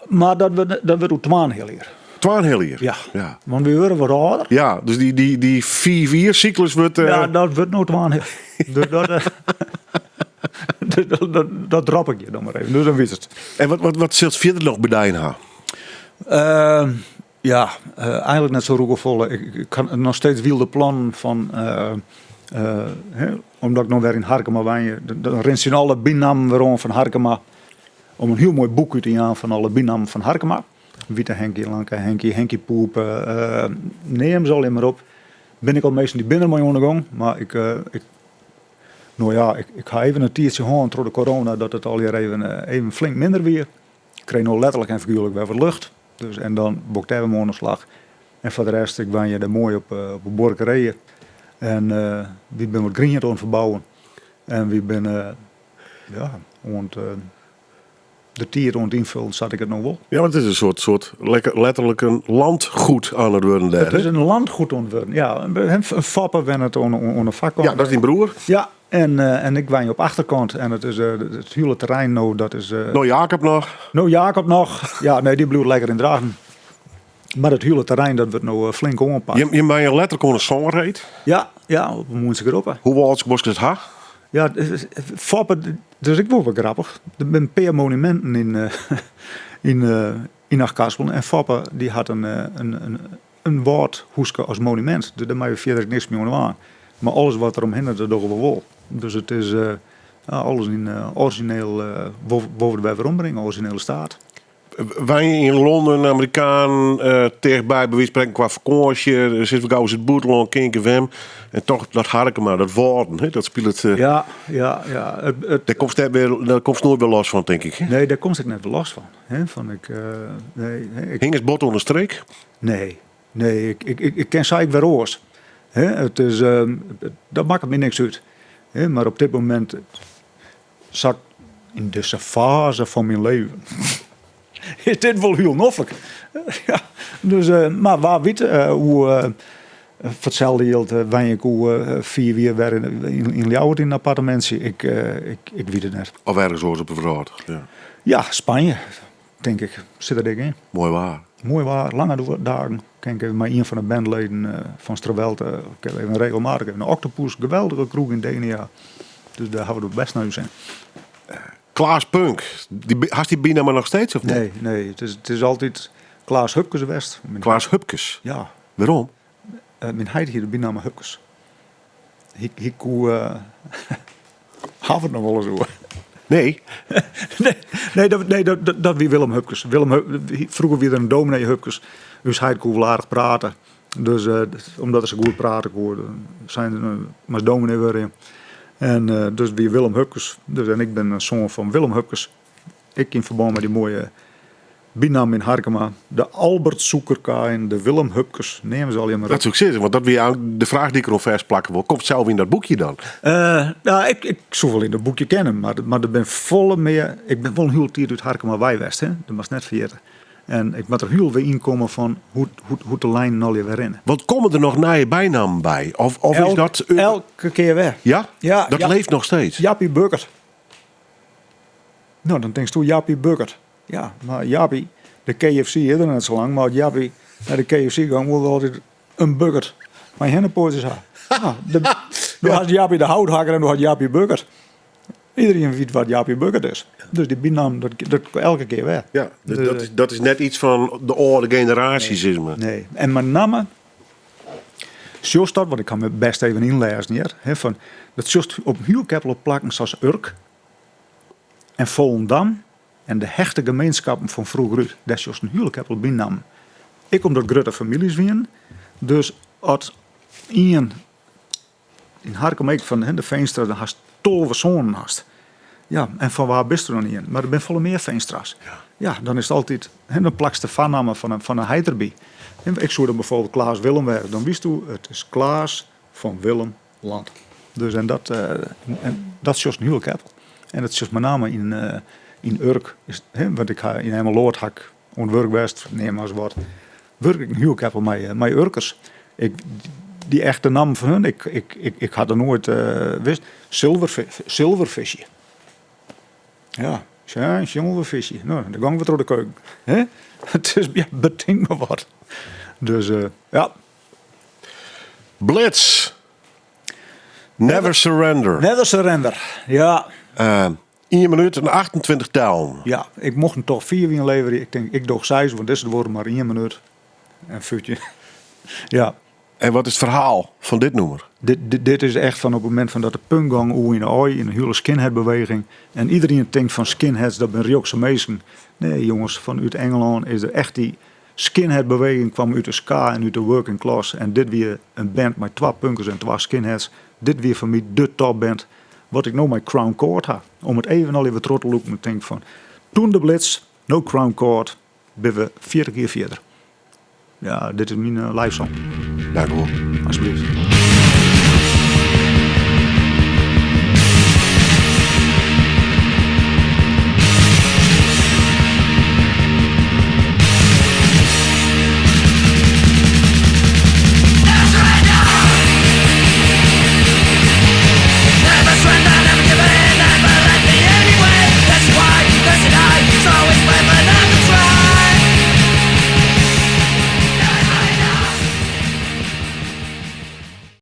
Mar dat wurdt dat wurdt oer twaenheal jier. Twaenheal jier? Ja. Ja. Want we wurde wat âlder. Ja, dus dy, dy, dy fiifjiersyklus wurdt... Ja, dat wurdt no twaenheal. Dus dat, dus dat, dat, dat drop ik je dan mar even. Dus dan wit it. En wat, wat, wat silst fierder noch bedijen ha? Ja, eigenlik net sa roekefolle. Ik, ik ha noch steeds wylde plannen fan, hè, omdat ik no wer yn Harkema wenje, dan rint tsjin alle bynammen wer oan fan Harkema. Om in hiel moai boek út te jaan fan alle bynammen fan Harkema. Wite Henkie, Lanke Henkie, Henkie Poep, neam se allegear mar op. Bin ik al minsken dy binne der mei oan de gong, mar ik, ik, no ja, ik, ik ha even in tiidsje hân troch de corona dat it allegear even, even flink minder wie. Ik kreeg no letterlik en figuerlik wer wat lucht. Dus, en dan wol ik dêr wer mei oan de slach. En foar de rest, ik wenje dêr moai op, op de buorkerij. En wy binne wat griente oan it ferbouwen. En wy binne ja, oan it, de tiid oan it ynfullen sa't ik it no wol. Ja, want it is in soart, soart letterlik in landgoed oan it wurden dêr. It is in landgoed oan it wurden, ja. In Foppe wennet oan de foarkant. Ja, dat is dyn broer. Ja, en ik wenje op achterkant. En it is it hiele terrein no, dat is... No Jacob noch. No Jacob noch. Ja, nee, dy bliuwt lekker yn Drachten. Mar it hiele terrein dat wurdt no flink oanpakt. Jim wenje letterlik oan de sânreed? Ja, ja, op de Mûntsegroppe. Hoe âld bosk it ha? Ja, Foppe, dat is ek wol wat grappich. Der binne in pear monuminten yn, yn, yn Achtkarspelen. En Foppe dy hat in, in, in wâldhûske as monumint. Dus dêr meie we fierder ek niks mei oan dwaan. Mar alles wat der omhinne, dat dogge we wol. Dus it is alles yn orizjineel, wol we der wer werombringe, orizjinele staat. Wenje yn Londen, Amerikaan, tichtby, by wize fan sprekken kwa fakânsje, sit we gau ris it bûtenlân, kin ik wem. En toch dat Harkema, dat Wâlden, hè, dat spilet. Ja, ja, ja. It, Dêr komst net mear, dêr komst noait wer los fan, tink ik. Nee, dêr komst ik net wer los fan. Hè, fan ik, nee, nee, ik Hingest bot oan de streek? Nee, nee, ik, ik, ik, ik kin sa ek wer oars. Hè, it is, dat makket my niks út. Hè, mar op dit momint Sa yn dizze faze fan myn leven is dit wol hiel noflik. Ja, dus, mar wa wit hoe foar itselde jild wenje ik oer 5 jier wer yn Ljouwert yn in appartemintsje. Ik, ik, ik wit it net. Of ergens oars op de wrâld. Ja. Ja, Spanje, tink ik. Sit der dik yn. Moai waar. Moai waar, lange dagen. Kin ik even mei ien fan de bandleden fan Strawelte even regelmatich even de Octopus, geweldige kroech yn Denia. Dus dêr hawwe we it bêst nei ús sin. Klaas Punk, dy, hast dy bynamme noch steeds of net? Nee, nee. It is altyd Klaas Hupkes west. Klaas Hupkes? Ja. Wêrom? Myn heit hie de bynamme Hupkes. Hy, hy koe. Ha we it noch wolris oer? Nee. nee, nee, dat, nee dat, dat, dat wie Willem Hupkes. Willem Hup, froeger wie der in dominee Hupkes. Us heit koe wol aardich prate. Dus omdat er sa goed prate koe, seine se, moatst dominee wurde. En dus wie Willem Hupkes. Dus, en ik bin in soan fan Willem Hupkes. Ek yn ferbân mei dy moaie bynamme yn Harkema. De Albert Zoekerkaaien, de Willem Hupkes, neame se allegear mar op. Dat soe ik sizze, want dat wie eigentlik de fraach dy't ik deroan fêstplakke wol. Komt sels yn dat boekje dan? Nou, ik soe wol yn dat boekje kinne, mar der binne folle mear. Ik bin wol in hiele tiid út Harkema wei west, hè? Dat moatst net ferjitte. En ik moat der hiel wer ynkomme fan hoe't de lijnen allegear wer rinne. Want komme der noch nije bynammen by? Of is dat Elke kear wer. Ja? Ja, Dat leeft noch steeds? Jappie Bukkert. No, dan tinkst do Jappie Bukkert. Ja, mar Jappie, de KFC is der net sa lang, mar as Jappie nei de KFC gong, woe er altyd in bukkert mei hinnepoatsjes ha. No, do hast Jappie de houthakker en do hast Jappie Bukkert. Iedereen wit wat Jappie Bukkert is. Dus dy bynamme, dat elke kear wer. Ja, dus dat is net iets fan de âlde generaasje, sis mar. Nee, en mei namme sjochst dat, want ik ha my bêst even ynlêzen hjir, hè, fan, dat sjochst op hiel keppel op plakken sa as Urk en Volendam en de hechte gemeenskappen fan froeger út. Dêr sjochst in hiele keppel bynammen. Ek omdat grutte famyljes wienen. Dus as ien Yn Harkema ek fan de Veenstra, dan hast 12 soanen hast. Ja, en fan wa bist der dan ien? Mar der binne folle mear Veenstra's. Ja, dan is it altyd, hè, dan plakst de foarnamme fan 'e heit derby. Ik soe dan bijvoorbeeld Klaas Willem wêze. Dan witst do, it is Klaas fan Willem Land. Dus en dat, en dat sjochst in hiele keppel. En dat sjochst mei name yn Urk. Is, hè, want ik ha yn Emmeloord ha ik oan it wurk west, neam mar ris wat. Wurk ik in hiel keppel mei Urkers. Ik, dy echte nammen fan hun, ik, ik, ik, ik ha der noait wist. Silverfisje. Ja. Ja, in sjongelvisje. No, dan gongen we troch de keuken. Hè? It is, ja, betink mar wat. Dus eh, ja. Blitz. Never surrender. Never surrender, ja. Uh, 1 minuut en 28 tellen. Ja, ik mocht hem toch 4 inleveren. Ik denk, ik doch 6, want dit wordt maar 1 minuut. En 15. Ja. En wat is het verhaal van dit nummer? Dit, dit, dit is echt van op het moment van dat de punkgang oe in de ooi, in de hele skinheadbeweging. En iedereen denkt van skinheads, dat ben Rjokse mensen. Nee jongens, vanuit Engeland is er echt die skinheadbeweging kwam uit de ska en uit de working class. En dit weer een band met twee punkers en twee skinheads. Dit weer voor mij de topband. Wat ik nou met Crown Court ha. Om het even al even terug te lopen, denk van toen de Blitz, no Crown Court, ben we 40 keer verder. Ja, dit is mijn live song. Dank u wel. Alsjeblieft.